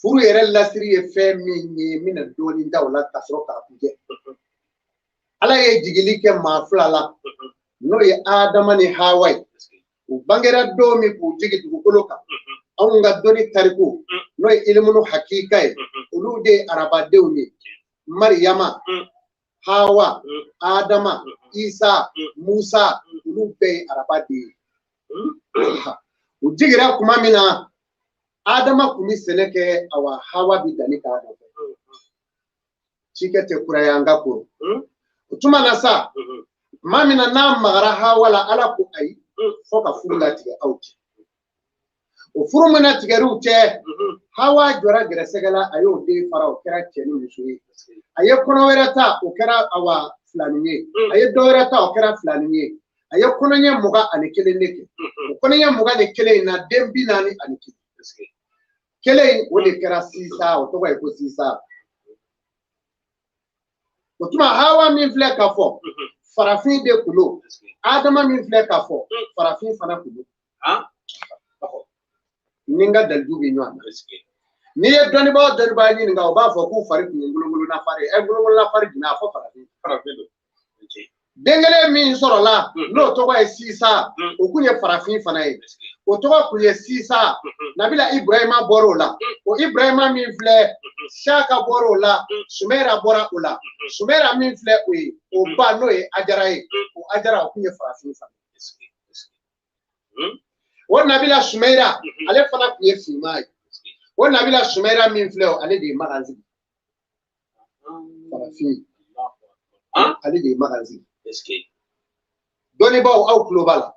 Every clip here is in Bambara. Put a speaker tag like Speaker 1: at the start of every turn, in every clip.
Speaker 1: Furu yɛrɛ lasiri ye fɛn min ye, n bɛna dɔɔnin da o la ka sɔrɔ k'a kuncɛ. Ala ye jigili kɛ maa fila la, n'o ye Adama ni Hawa ye. U bangera don min k'u jigin dugukolo kan, anw ka dɔnni tariku, n'o ye ilimunu hakika ye, olu de ye arabadenw ye. Mariyama, Hawa, Adama, Isa, Musa, olu bɛɛ ye arabaden ye. U jigira tuma min na, Adama tun bɛ sɛnɛ kɛ, awa Hawa bɛ danni k'a nɔfɛ. Cikɛ tɛ kura ye an ka kɔrɔ. O tuma na sa, tuma min na n'a magara Hawa la, Ala ko ayi, fo ka furu latigɛ aw cɛ. O furu min latigɛr'u cɛ, Hawa jɔra gɛrɛsɛgɛ la, a y'o den fara, o kɛra cɛ ni muso ye. A ye kɔnɔ wɛrɛ ta, o kɛra awa filanin ye. A ye dɔ wɛrɛ ta, o kɛra filanin ye. A ye kɔnɔɲɛ 21 de kɛ. O kɔnɔɲɛ 21 in na, den 41. Kelen in, o de kɛra Sisa, o tɔgɔ ye ko Sisa. O tuma Hawa min filɛ ka fɔ, farafin de kun don. Adama min filɛ ka fɔ, farafin fana kun don. Ni n ka dalilu bɛ ɲɔgɔn na. N'i ye dɔnnibaa o dɔnnibaa ɲininka, o b'a fɔ k'u fari tun ye ngolongolona fari ye. Ɛ, ngolongolona fari jumɛn? A fɔ farafin.
Speaker 2: Farafin don.
Speaker 1: Den kelen min sɔrɔla, n'o tɔgɔ ye Sisa, o kun ye farafin fana ye. O tɔgɔ kun ye Sisa. Nabila Ibrahima bɔra o la. O Ibrahima min filɛ, Saka bɔra o la, Sumera bɔra o la. Sumera min filɛ o ye, o ba n'o ye Ajara ye, o Ajara o kun ye farafin fana ye. O Nabila Sumera, ale fana kun ye finman ye. O Nabila Sumera min filɛ o, ale de ye Makan sigi. Farafin. Ale de ye Makan sigi. Dɔnnibaaw, aw tulo b'a la.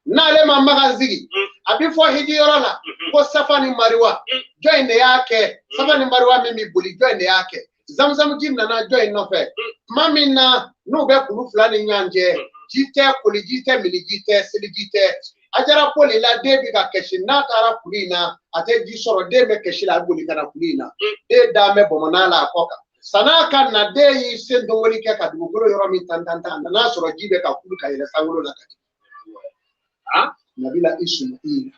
Speaker 1: N'ale ma Makan sigi, a bɛ fɔ hijiyɔrɔ la ko Safa ni Mariwa, jɔn de y'a kɛ? Safa ni Mariwa min bɛ boli, jɔn de y'a kɛ? Zamuzamuji nana jɔn in nɔfɛ? Tuma min na n'u bɛ kulu fila ni ɲɔgɔn cɛ, ji tɛ, koliji tɛ, miniji tɛ, seliji tɛ. Ajara boli la, den bɛ ka kasi. N'a taara kulu in na, a tɛ ji sɔrɔ. Den bɛ kasi la, a bɛ boli ka na kulu in na. Den dalen bɛ bɔnbɔnna la a kɔ kan. San'a ka na, den y'i sen dongoli kɛ ka dugukolo yɔrɔ min tan tan tan, a nana sɔrɔ ji bɛ ka kulu ka yɛlɛ sankolo la ka jigin. Nabila Ismaila.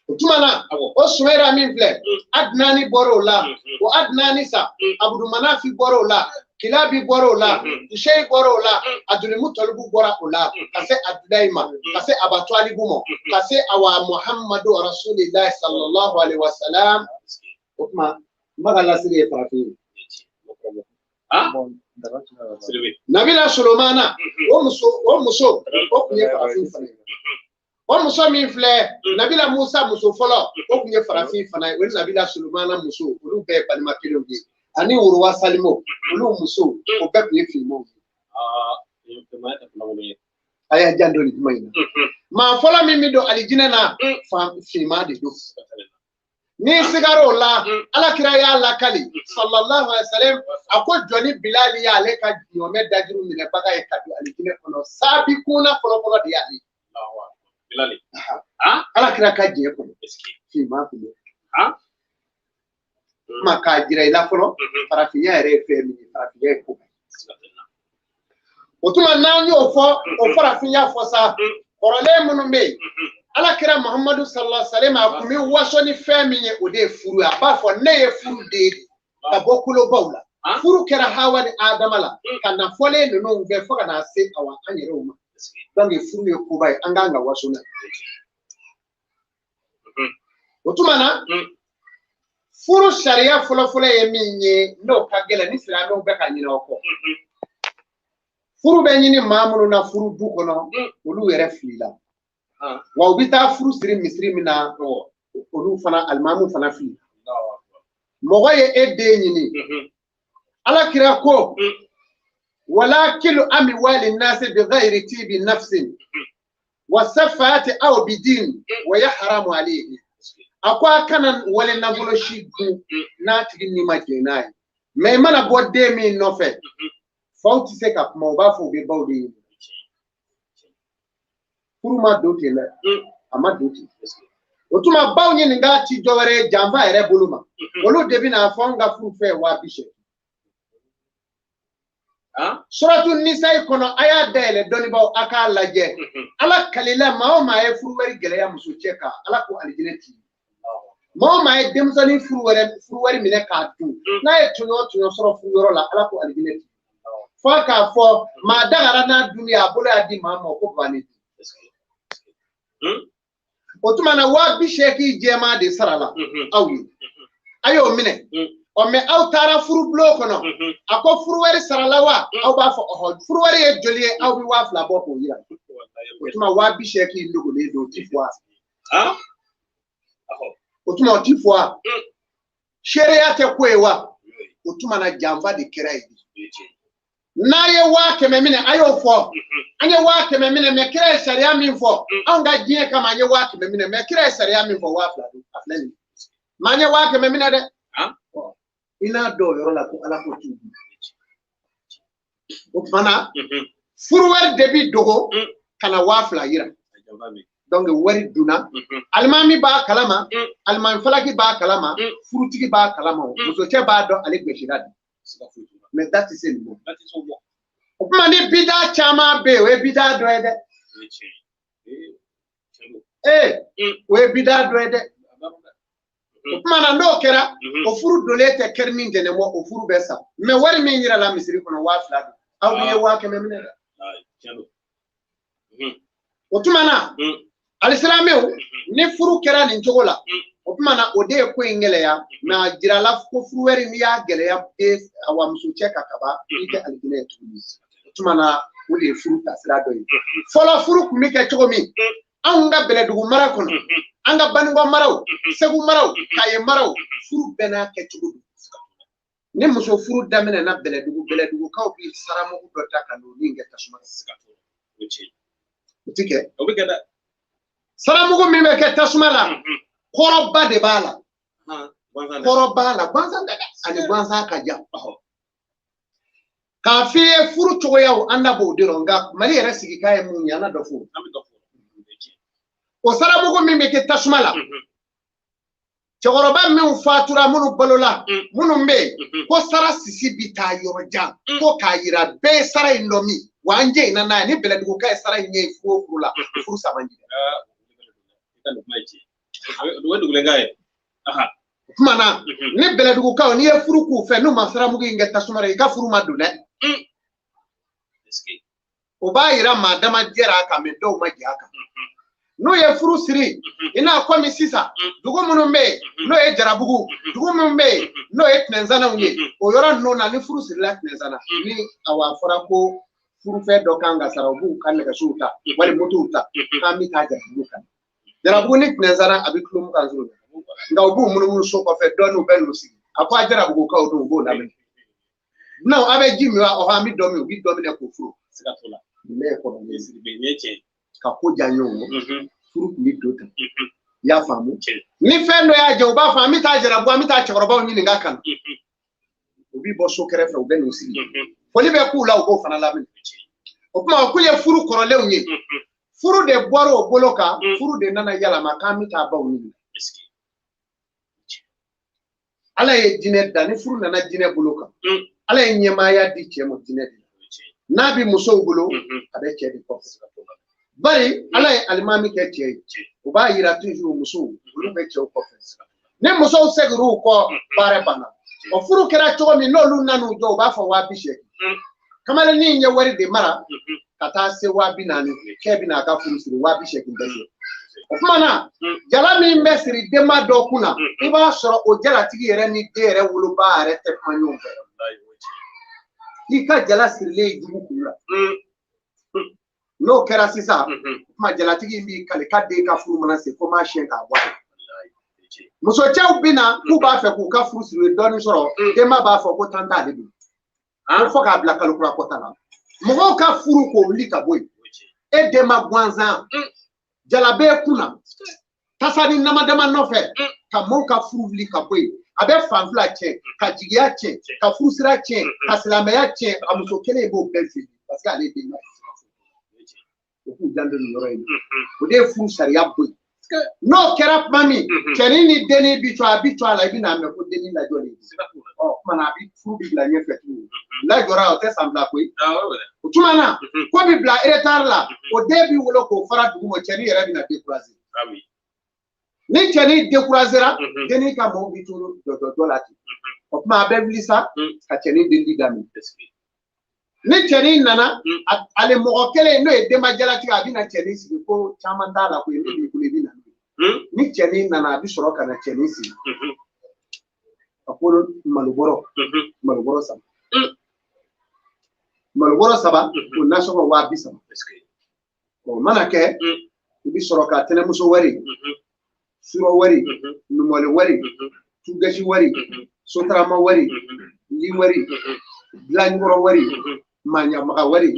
Speaker 1: O tuma na, o Sumayira min filɛ, Adinani bɔra o la. O Adinani sa, Abudumanafi bɔra o la, Kilabi bɔra o la, Useyi bɔra o la, Adulimutalibu bɔra o la, ka se Abudulayi ma, ka se Abatuwalibu ma, ka se awa Muhammadu Rasulillahi sallallahu alaihi wa sallam. O tuma, Maka lasiri ye farafin ye. Nabila Solomana, o muso, o tun ye farafin fana ye. O muso min filɛ, Nabila Musa muso fɔlɔ, o tun ye farafin fana ye. O ni Nabila Solomana muso, olu bɛɛ ye balima kelenw ye. Ani Worowa Salimo, olu muso, o bɛɛ tun ye finmanw ye. A y'a janto nin kuma in na. Maa fɔlɔ min bɛ don alijinɛ na, finman de don. N'i sigar'o la, Ala kira y'a lakali sallallahu alaihi wa sallam, a ko jɔnni Bilali y'ale ka ɲɔmɛ dajuru minɛbaga ye ka don alijinɛ kɔnɔ. Saabi kunna fɔlɔfɔlɔ de y'ale. Ala kira ka diɲɛ kɔnɔ, finman tun don. Kuma k'a jira i la fɔlɔ, farafinya yɛrɛ ye fɛn min ye, farafinya ye ko. O tuma n'an y'o fɔ, o farafinya fɔ sa, kɔrɔlen minnu bɛ yen, Ala kira Muhammadu sallallahu alaihi wa sallam, a kun bɛ waso ni fɛn min ye, o de ye furu ye. A b'a fɔ ne ye furu den de ka bɔ kolobaw la. Furu kɛra Hawa ni Adama la ka na fɔlen ninnu fɛ fo ka na se awa an yɛrɛw ma. Donc furu ye koba ye, an k'an ka waso n'a ye. O tuma na, furu sariya fɔlɔfɔlɔ ye min ye, n'o ka gɛlɛn ni silamɛw bɛ ka ɲinɛ o kɔ, furu bɛ ɲini maa minnu na furu du kɔnɔ, olu yɛrɛ filila. Wa u bɛ taa furu siri misiri min na, olu fana alimamu fana filila. Mɔgɔ ye e den ɲini, Ala kira ko wala kilu amwali nasi bi ghairi tibi nafsin wa safati aw bidin wa yahramu alayhi. A ko a kana wale nafolo si dun n'a tigi ni ma jɛn n'a ye. Mɛ i mana bɔ den min nɔfɛ, faw tɛ se ka kuma, u b'a fɔ u bɛ baw de ɲini. Furu ma don ten dɛ, a ma don ten. O tuma baw ɲininka ti dɔwɛrɛ ye janfa yɛrɛ bolo ma. Olu de bɛna fɔ anw ka furu fɛ 80 000. Suratu Nisayi kɔnɔ, a y'a dayɛlɛ, dɔnnibaaw, a k'a lajɛ. Ala kalila maa o maa ye furu wɛrɛ gɛlɛya muso cɛ kan, Ala ko alijinɛ t'i. Maa o maa ye denmisɛnnin furu wari minɛ k'a dun, n'a ye tɔɲɔ sɔrɔ furu yɔrɔ la, Ala ko alijinɛ ti. F'a k'a fɔ maa dagara n'a dunni ye, a bolo y'a di maa ma ko banni. O tuma na 80,000 jɛman de sara la aw ye, a y'o minɛ. Ɔ mɛ aw taara furubulon kɔnɔ, a ko furu wari sarala wa? Aw b'a fɔ ɔhɔ, furu wari ye joli ye? Aw bɛ 2000 bɔ k'o yira. O tuma 80,000 dogolen don, o ti fɔ wa? O tuma o ti fɔ wa? Seereya tɛ ko ye wa? O tuma na janfa de kɛra yen. N'a ye 100,000 minɛ, a y'o fɔ. An ye 100,000 minɛ, mɛ kira ye sariya min fɔ, anw ka diɲɛ kama an ye 100,000 minɛ, mɛ kira ye sariya min fɔ 2000 don, a filɛ nin ye. Mɛ an ye 100,000 minɛ dɛ. I n'a dɔn o yɔrɔ la ko Ala ko t'u bolo. O tuma na furu wari de bi dogo ka na 2000 yira. Donc wari dunna, alimami b'a kalama, alimami falaki b'a kalama, furutigi b'a kalama, musocɛ b'a dɔn ale gbɛsira de. Mɛ da tɛ se nin ma. O tuma ni bida caman bɛ yen, o ye bida dɔ ye dɛ. O ye bida dɔ ye dɛ. O tuma na n'o kɛra, o furu donnen tɛ kɛri ni ntɛnɛn bɔ, o furu bɛ sa. Mɛ wari min yirala misiri kɔnɔ 2000 don, aw dun ye 100,000 minɛ dɛ. O tuma na alisilamɛw, ni furu kɛra nin cogo la, o tuma na o de ye ko in gɛlɛya. Mɛ a jirala ko furu wɛrɛ n'i y'a gɛlɛya den awa muso cɛ ka kaba, i tɛ alijinɛ ye tuguni. O tuma na o de ye furu taasira dɔ ye. Fɔlɔ furu tun bɛ kɛ cogo min, anw ka Bɛlɛdugu mara kɔnɔ, an ka Banikɔ maraw, Segu maraw, Kaye maraw, furu bɛɛ n'a kɛcogo don. Ni muso furu daminɛna Bɛlɛdugu, Bɛlɛdugukaw bɛ saramugu dɔ ta ka n'o min kɛ tasuma la. O ti kɛ. Saramugu min bɛ kɛ tasuma la, kɔrɔba de b'a la. Kɔrɔ b'a la, gansan tɛ dɛ, ani gansan ka jan. K'a f'i ye furu cogoyaw an da b'o de rɔ, nka Mali yɛrɛ sigikan ye mun ye, an na dɔ fɔ. O saramugu min bɛ kɛ tasuma la, cɛkɔrɔba minnu fatura, minnu balola, minnu bɛ yen, ko sara sisi bi taa yɔrɔ jan, ko k'a yira bɛɛ ye sara in dɔn min, wa an jɛ in na n'a ye, ni Bɛlɛduguka ye sara in ye furu o furu la, furu saba ji. O tuma na ni Bɛlɛdugukaw, n'i ye furu k'u fɛ, n'u ma saramugu in kɛ tasuma la, i ka furu ma don dɛ. O b'a yira maa dama jɛra a kan, mɛ dɔw ma jɛ a kan. N'u ye furu siri, i n'a komi sisan dugu minnu bɛ yen n'o ye Jarabugu, dugu minnu bɛ yen n'o ye Tɛnɛnsanaw ye, o yɔrɔ ninnu na ni furu sirila Tɛnɛnsana, ni awa fɔra ko furufɛn dɔ kan ka sara, u b'u ka nɛgɛsow ta wali motow ta k'an bɛ taa Jarabugu kan. Jarabugu ni Tɛnɛnsana a bɛ kilo 20 sɔrɔ, nka u b'u munumunu so kɔfɛ dɔɔnin, u bɛ n'u sigi. A ko a Jarabugukaw dun, u b'o lamɛn. Dunanw, a bɛ ji min wa? Ɔhɔ, an bɛ dɔ min, u bɛ dɔ minɛ k'o furu. Nin bɛɛ ye kɔrɔlen ye. Ka ko diya ɲɔgɔn ye, furu tun bɛ don tan. I y'a faamu? Ni fɛn dɔ y'a jɛ, u b'a fɔ an bɛ taa Jarabugu, an bɛ taa cɛkɔrɔbaw ɲininka ka na. U bɛ bɔ so kɛrɛfɛ, u bɛ n'u sigi. Foli bɛ k'u la, u b'o fana lamɛn. O tuma o kun ye furu kɔrɔlenw ye. Furu de bɔra o bolo kan, furu de nana yɛlɛma k'an bɛ taa baw ɲininka. Ala ye jinɛ da, ni furu nana jinɛ bolo kan, Ala ye ɲɛmaaya di cɛ ma jinɛ de la. N'a bɛ musow bolo, a bɛ cɛ de kɔfɛ. Bari Ala ye alimami kɛ cɛ ye, o b'a yira toujours musow olu bɛ cɛw kɔfɛ. Ni musow seginna kɔ, baara banna. O furu kɛra cogo min, n'olu nan'u jɔ, u b'a fɔ 80,000. Kamalennin ye wari de mara ka taa se 40,000, k'e bɛna a ka furu siri 80,000 bɛɛ sɔrɔ. O tuma na jala min bɛ siri denba dɔ kunna, i b'a sɔrɔ o jalatigi yɛrɛ ni den yɛrɛ woloba yɛrɛ tɛ kuma ɲɔgɔn fɛ. I ka jala sirilen ye jugu kun la. N'o kɛra sisan, o tuma jalatigi in b'i kali k'a den ka furu mana se ko m'a siɲɛ k'a bɔ a la. Musocɛw bɛ na k'u b'a fɛ k'u ka furu siri, u ye dɔɔnin sɔrɔ, denba b'a fɔ ko tan t'ale bolo. Ko fo k'a bila kalo kura kɔta la. Mɔgɔw ka furu k'o wuli ka bɔ yen. E denba gansan, jala b'e kunna, tasa ni nama dama nɔfɛ, ka mɔgɔw ka furu wuli ka bɔ yen. A bɛ fan fila tiɲɛ, ka jigiya tiɲɛ, ka furusira tiɲɛ, ka silamɛya tiɲɛ. A muso kelen b'o bɛɛ fili parce que ale ye denba ye. O k'u janto nin yɔrɔ in na. O de ye furu sariya bɔ yen. N'o kɛra tuma min, cɛnin ni dennin bi to a bi to a la, i bɛna mɛn ko dennin lajɔlen. Ɔ tuma na a bi furu bi bila ɲɛfɛ tuguni. Lajɔra o tɛ san fila koyi. O tuma na ko bi bila retard la, o den bi wolo k'o fara dugu ma, cɛnin yɛrɛ bɛna décourager. Ni cɛnin découragera, dennin ka mɔgɔw b'i to dɔ la ten. O tuma a bɛ wuli sa ka cɛnin delili daminɛ. Ni cɛnin nana, ale mɔgɔ kelen n'o ye denbajalatigi, a bɛ na cɛnin sigi ko caman t'a la koyi, min b'i bolo i bɛ na n'o ye. Ni cɛnin nana, a bɛ sɔrɔ ka na cɛnin sigi. A ko malobɔrɔ saba. Malobɔrɔ saba, o nasɔngɔ 30,000. O mana kɛ, i bɛ sɔrɔ ka tɛnɛmuso wari, surɔ wari, numɔli wari, tugasi wari, sotarama wari, li wari, dilankɔrɔ wari, maɲamaga wari.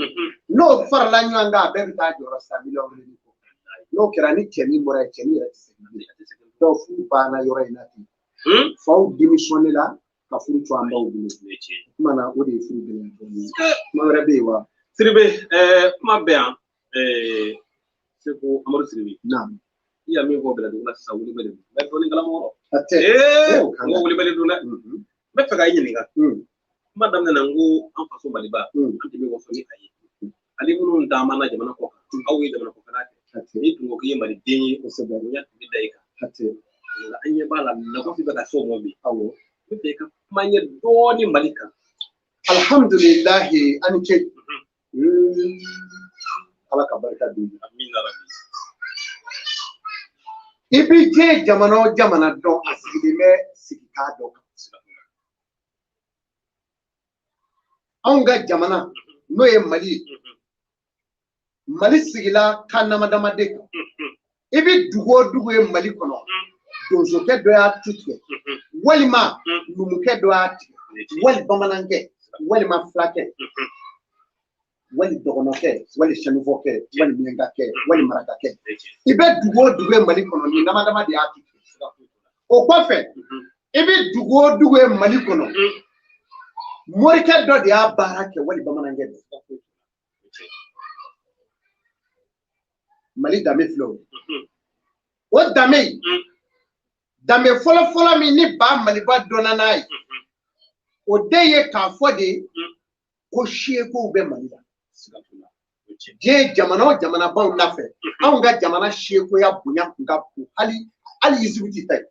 Speaker 1: N'o farala ɲɔgɔn kan, a bɛɛ bɛ taa jɔyɔrɔ san miliyɔn kelen ni kɔ. N'o kɛra, ni cɛnin bɔra yen, cɛnin yɛrɛ tɛ segin bilen. Donc furu banna yɔrɔ in na ten. Faw démissionné la ka furu to an baw bolo. Kuma na, o de ye furu gɛlɛya dɔɔnin. Kuma wɛrɛ bɛ yen wa?
Speaker 2: Sidibe, kuma bɛ yan. Seko Amadu Sidibe.
Speaker 1: Naam.
Speaker 2: I y'a min fɔ Bɛlɛdugu la sisan, wulibali don. N bɛ dɔɔnin kalamɔgɔ.
Speaker 1: A tɛ.
Speaker 2: N ko wulibali don dɛ. N bɛ fɛ ka i ɲininka. Kuma daminɛ na, n ko an faso Maliba, an tɛ min fɔ ni a ye. Ale minnu taamana jamana kɔ kan, aw ye jamana kɔfɛla kɛ. N'i tun ko k'i ye Maliden ye, bonya tun bɛ da i kan. Nka an ɲɛ b'a la, lagosi bɛ ka se o ma bi.
Speaker 1: Awɔ.
Speaker 2: N bɛ fɛ i ka kuma n ye dɔɔnin Mali kan.
Speaker 1: Alhamdulilahi, a ni ce. Ala ka barika d'u ma.
Speaker 2: Amina rabi.
Speaker 1: I bɛ diɲɛ jamana o jamana dɔn, a sigilen bɛ sigita dɔ kan. Anw ka jamana n'o ye Mali ye, Mali sigila kan dama dama de kan. I bɛ dugu o dugu ye Mali kɔnɔ, donsokɛ dɔ y'a tu tigɛ, walima numukɛ dɔ y'a tigɛ, wali bamanankɛ, walima fulakɛ, wali dɔgɔnɔkɛ, wali sɛnufɔkɛ, wali miyankakɛ, wali marakakɛ. I bɛ dugu o dugu ye Mali kɔnɔ, nin dama dama de y'a tu tigɛ. O kɔfɛ, i bɛ dugu o dugu ye Mali kɔnɔ, morikɛ dɔ de y'a baara kɛ, wali bamanankɛ dɔ. Mali danbe filɛ o ye. O danbe in, danbe fɔlɔ-fɔlɔ min ni ba Maliba dɔnna n'a ye, o de ye k'a fɔ de ko sekow bɛ Mali la. Diɲɛ jamana o jamanabaw nafɛ, anw ka jamana sekoya bonya kun ka bon hali Egypte ta ye.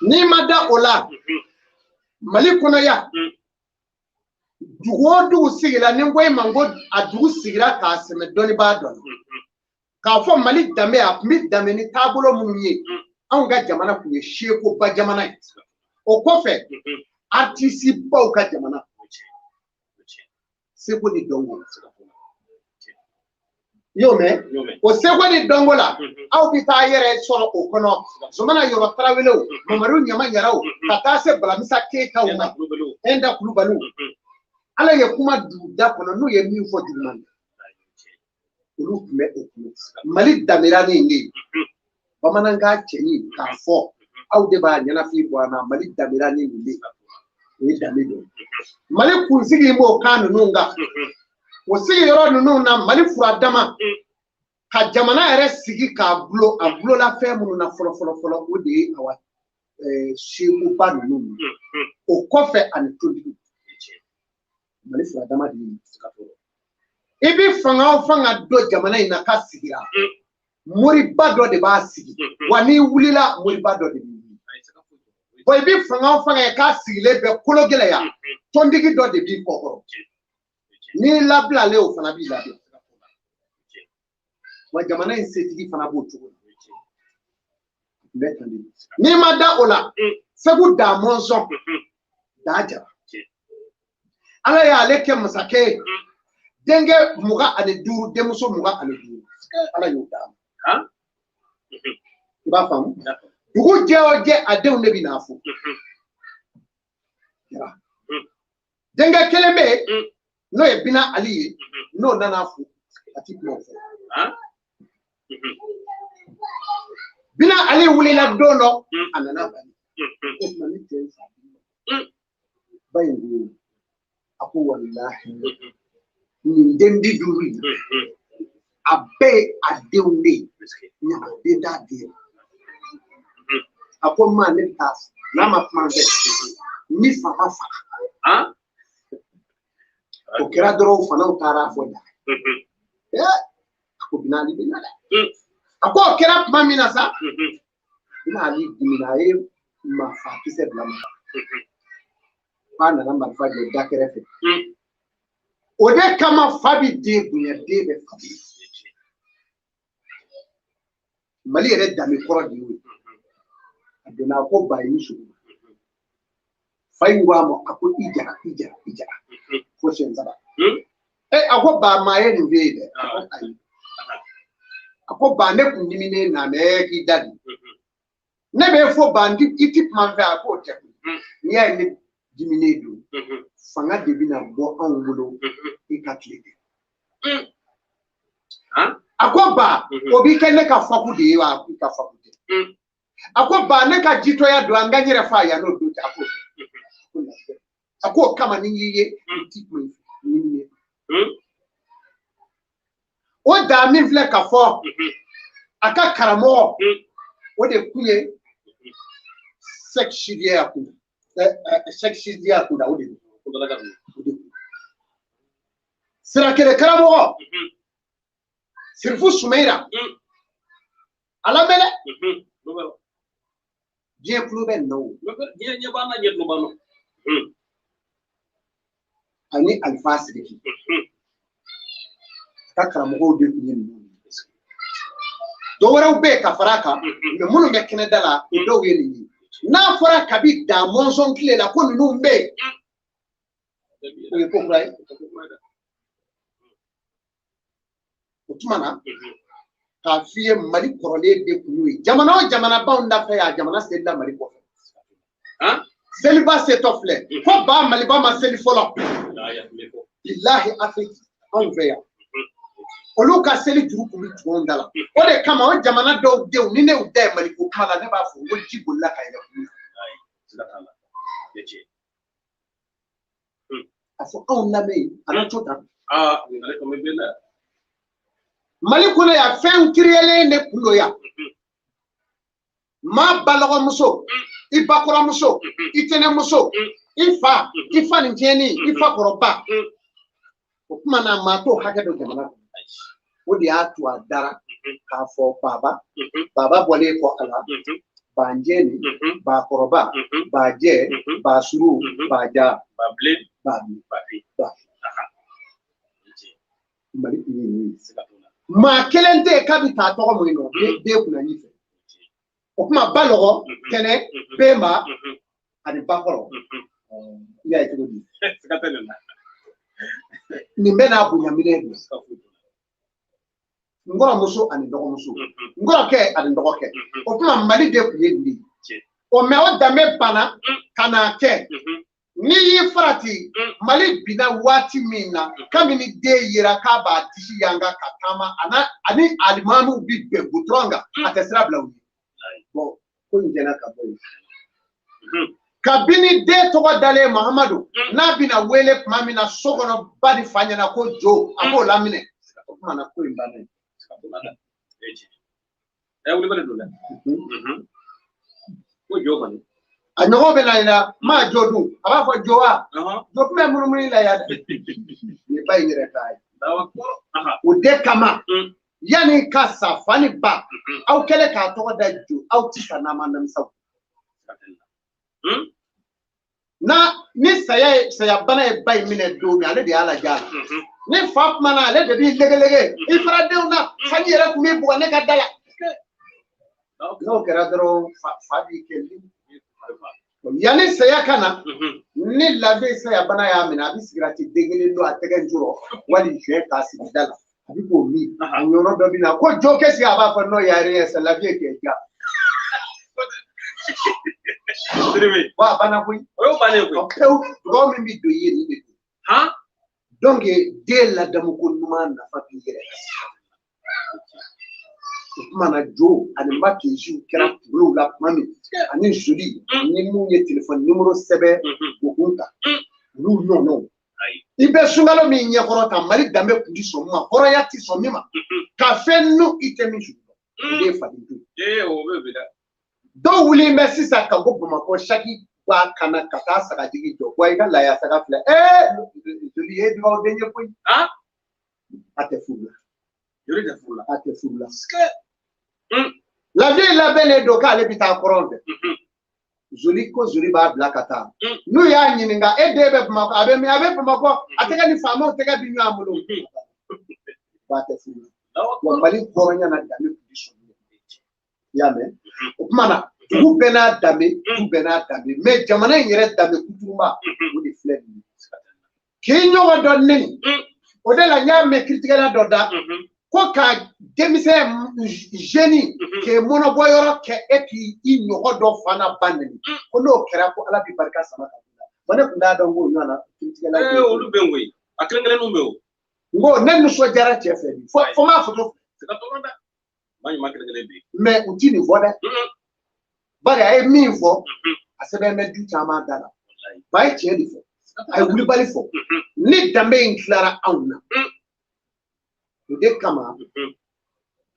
Speaker 1: N'i ma da o la, Mali kɔnɔ yan, dugu o dugu sigira, ni n ko e ma ko a dugu sigira k'a sɛmɛ dɔnnibaa dɔ la, k'a fɔ Mali danbe, a tun bɛ danbe ni taabolo minnu ye, anw ka jamana tun ye sekoba jamana ye. O kɔfɛ, artiste baw ka jamana, seko ni dɔnko. I y'o mɛn? O seko ni dɔnko la, aw bɛ taa yɛrɛ sɔrɔ o kɔnɔ. Zumana Yɔrɔ Tarawelew, Mamadu Ɲama Yaraw, ka taa se Balamisa Keyitaw ma, Ɛnda Kulubaliw. Ala ye kuma dugu da kɔnɔ, n'u ye min fɔ juguman na, olu tun bɛ o kɔnɔ. Mali danbera ni nin de ye. Bamanankan cɛɲi k'a fɔ, aw de b'a ɲɛnafin bɔ an na. Mali danbera ni nin de ye. O ye danbe dɔ ye. Mali kunsigi b'o kan ninnu kan. O sigiyɔrɔ ninnu na, Mali furadama ka jamana yɛrɛ sigi k'a gulo, a gulola fɛn minnu na fɔlɔ fɔlɔ fɔlɔ, o de ye awa sekoba ninnu ye. O kɔfɛ ani tontigi. Mali furadama de ye. I bɛ fanga o fanga dɔn jamana in na k'a sigira, moriba dɔ de b'a sigi. Wa n'i wulila, moriba dɔ de b'i wuli. Wa i bɛ fanga o fanga ye k'a sigilen bɛ kolo gɛlɛya, tontigi dɔ de b'i kɔkɔrɔ. N'i labilalen, o fana b'i labila. Wa jamana in setigi fana b'o cogo la. N'i ma da o la, Segu da mɔnzɔn, da jara. Ala y'ale kɛ masakɛ ye. Denkɛ 25, denmuso 25. Ala y'o d'a ma. I b'a faamu? Dugu jɛ o jɛ, a denw de bɛ n'a fo. Denkɛ kelen bɛ yen, n'o ye Bina Ali ye, n'o nana fo, a ti kuma o fɛ. Bina Ali wulila don dɔ, a nana bali. O tuma ne cɛ in fa ba in ko, a ko walahi, nin den 50 in, a bɛɛ ye a denw de ye, ɲamaden t'a den ye. A ko ma, ne bɛ taa fo, n'a ma kuma n fɛ, ni fa ma faga. O kɛra dɔrɔn, fanaw taara fɔ da. A A ko Binali bɛ na dɛ. A ko o kɛra tuma min na sa, Binali dimina, a ye marifa kisɛ bila ma. K'a nana marifa jɔ da kɛrɛfɛ. O de kama fa bi den bonya, den bɛ fa bonya. Mali yɛrɛ danbe kɔrɔ de y'o ye. A donna, a ko ba i ni sugu. Fa in ko a ma, a ko i jara, i jara, i jara. Fo siɲɛ 3. A ko ba, maa ye nin f'e ye dɛ. A ko ayi. A ko ba, ne kun diminen na mɛ k'i da di. Ne bɛ fɔ ba, i ti kuma n fɛ. A k'o tɛ koyi. N'i y'a ye ne diminen don, fanga de bɛna bɔ anw bolo i ka tile kɛ. A ko ba, o b'i kɛ ne ka faku de ye wa? I ka faku tɛ. A ko ba, ne ka jitɔya don, an ka n yɛrɛ fa yan n'o don cɛ. A k'o tɛ. A k'o kama ni y'i ye, i ti kuma i fɛ. Ni o da min filɛ ka fɔ a ka karamɔgɔ, o de kun ye Sɛki Sidiya kun, Sɛki Sidiya kun da, o de don. O de kun Sirakere karamɔgɔ Sirifu Sumayira, a lamɛn dɛ, diɲɛ tulo bɛ nin na o.
Speaker 2: Diɲɛ ɲɛ b'an na, ɲɛ tulo b'an na.
Speaker 1: Ani Alifa Sidiki, a ka karamɔgɔw de tun ye ninnu ye. Dɔw wɛrɛw bɛ yen ka fara a kan, mɛ minnu bɛ kɛnɛda la, o dɔw ye nin ye. N'a fɔra kabi da mɔnzɔn tile la ko ninnu bɛ yen, o ye ko kura ye. O tuma na, k'a f'i ye, Mali kɔrɔlen de kun y'o ye. Jamana o jamana b'anw da fɛ yan, jamana selila Mali kɔfɛ. Seliba setɔ filɛ, ko ba Maliba ma seli fɔlɔ. Bilahi, Afiriki anw fɛ yan, olu ka seli juru kun bɛ tugu anw da la. O de kama o jamana dɔw denw, ni ne y'u da ye Maliko kuma la, ne b'a fɔ ko ji bolila ka yɛlɛ kun na. A fɔ anw lamɛn, a na co tan. Mali kɔnɔ yan, fɛn kiriyelen de kun don yan. Maa balɔgɔmuso, i bakɔrɔmuso, i tɛnɛmuso, i fa, i fa nin tiɲɛni, i fa kɔrɔba. O tuma na, maa t'o hakɛ dɔn jamana kɔnɔ. O de y'a to a dara k'a fɔ baba, baba bɔlen kɔ a la, banjɛni, bakɔrɔba, bajɛ, basuru, baja,
Speaker 2: babilen,
Speaker 1: babilen,
Speaker 2: bafi.
Speaker 1: Mali kun ye nin ye. Maa kelen tɛ yen k'a bɛ taa tɔgɔ mun nɔ, den kunna ɲɛ fɛ. O tuma balɔgɔ, kɛnɛ, benba ani bakɔrɔ. I y'a ye cogo di? Nin bɛɛ n'a bonya minɛn don. N kɔrɔmuso ani dɔgɔmuso, n kɔrɔkɛ ani dɔgɔkɛ. O tuma Mali de kun ye nin de ye. O mɛ o danbe banna ka n'a kɛ. N'i y'i farati, Mali binna waati min na, kabini den yera k'a b'a disi yanga ka taama, ani alimamiw bi bɛn gudɔrɔn kan, a tɛ sira bila u ye. Bɔn, ko in jɛna ka bɔ yen. Kabini den tɔgɔ dalen Mahamadu, n'a bɛna wele tuma min na so kɔnɔ, ba ni fa ɲɛna ko jo, a b'o laminɛ. O tuma na ko in banna yen.
Speaker 2: Ko jo kɔni.
Speaker 1: A ɲɔgɔn bɛ na ɲina, maa jo dun, a b'a fɔ jo wa, jo tun bɛ munumunu la yan dɛ. Nin ba in yɛrɛ ta ye. O de kama, yanni ka sa, fa ni ba, aw kɛlen k'a tɔgɔ da jo, aw ti sa n'a ma namisaw. Na ni saya ye, sayabana ye ba in minɛ don min, ale de y'a lajɛ a la. Ni fa kumana, ale de b'i legelege. I fara denw na, sanji yɛrɛ tun b'i bugɔ ne ka da la. N'o kɛra dɔrɔn, fa b'i kɛ. Yanni saya ka na, ni labe sayabana y'a minɛ, a bɛ sigirati den kelen don a tɛgɛ jɔrɔ wali joint k'a sigi da la. A bɛ k'o min. A ɲɔnɔ dɔ bɛ na ko jo kɛ sigi, a b'a fɔ non, y a rien, c'est la vie qui est là. Wa a banna koyi.
Speaker 2: O y'o bannen koyi.
Speaker 1: Pewu, dugawu min bɛ don i ye nin de don. Donc den ladamu ko ɲuman nafa b'i yɛrɛ la. O tuma na, jo ani makeziw kɛra kunkolow la tuma min, ani joli ni mun ye telefɔni nimoro sɛbɛn o kun kan, olu ɲɔgɔnnaw. I bɛ sunkalo min ɲɛkɔrɔ ta, Mali danbe kun ti sɔn min ma, hɔrɔnya ti sɔn min ma, ka fɛn nu i tɛ min sugu dɔn, o de ye faden to
Speaker 2: ye. O bɛ bi dɛ.
Speaker 1: Dɔw wulilen bɛ sisan ka bɔ Bamakɔ, saki b'a kana ka taa sagajigi jɔ, wa i ka laya saga filɛ, joli ye dugawu den ye koyi. A tɛ furu la.
Speaker 2: Jori tɛ furu la.
Speaker 1: A tɛ furu la. Lafiya labɛnnen don k'ale bɛ taa kɔrɔn fɛ. Zoli ko zoli b'a bila ka taa. N'u y'a ɲininka e den bɛ Bamakɔ, a bɛ min? A bɛ Bamakɔ, a tɛgɛ ni faamaw tɛgɛ bi ɲɔgɔn bolo. Ba tɛ furu la. Wa Mali hɔrɔnya na danbe tun bɛ sɔrɔ. I y'a mɛn? O tuma na dugu bɛɛ n'a danbe, du bɛɛ n'a danbe, mais jamana in yɛrɛ danbe kuturuba o de filɛ nin ye. K'i ɲɔgɔn dɔ neni, o de la n y'a mɛn kiritigɛla dɔ da ko ka denmisɛn jeune k'e mɔnɔbɔ yɔrɔ kɛ e k'i ɲɔgɔn dɔ fa n'a ba neni, ko n'o kɛra ko Ala b'i barika sama ka b'i la. Wa ne tun t'a dɔn k'o ɲɔgɔn na kiritigɛla.
Speaker 2: Olu bɛ yen koyi, a kelen kelenninw bɛ yen o.
Speaker 1: N ko ne nisɔndiyara cɛ fɛ bi fo n b'a foto. Mais u ti nin fɔ dɛ. Bari a ye min fɔ, a sɛbɛn bɛ du caman da la. Ba ye tiɲɛ de fɔ, a ye wulibali fɔ. Ni danbe in tilara anw na, o de kama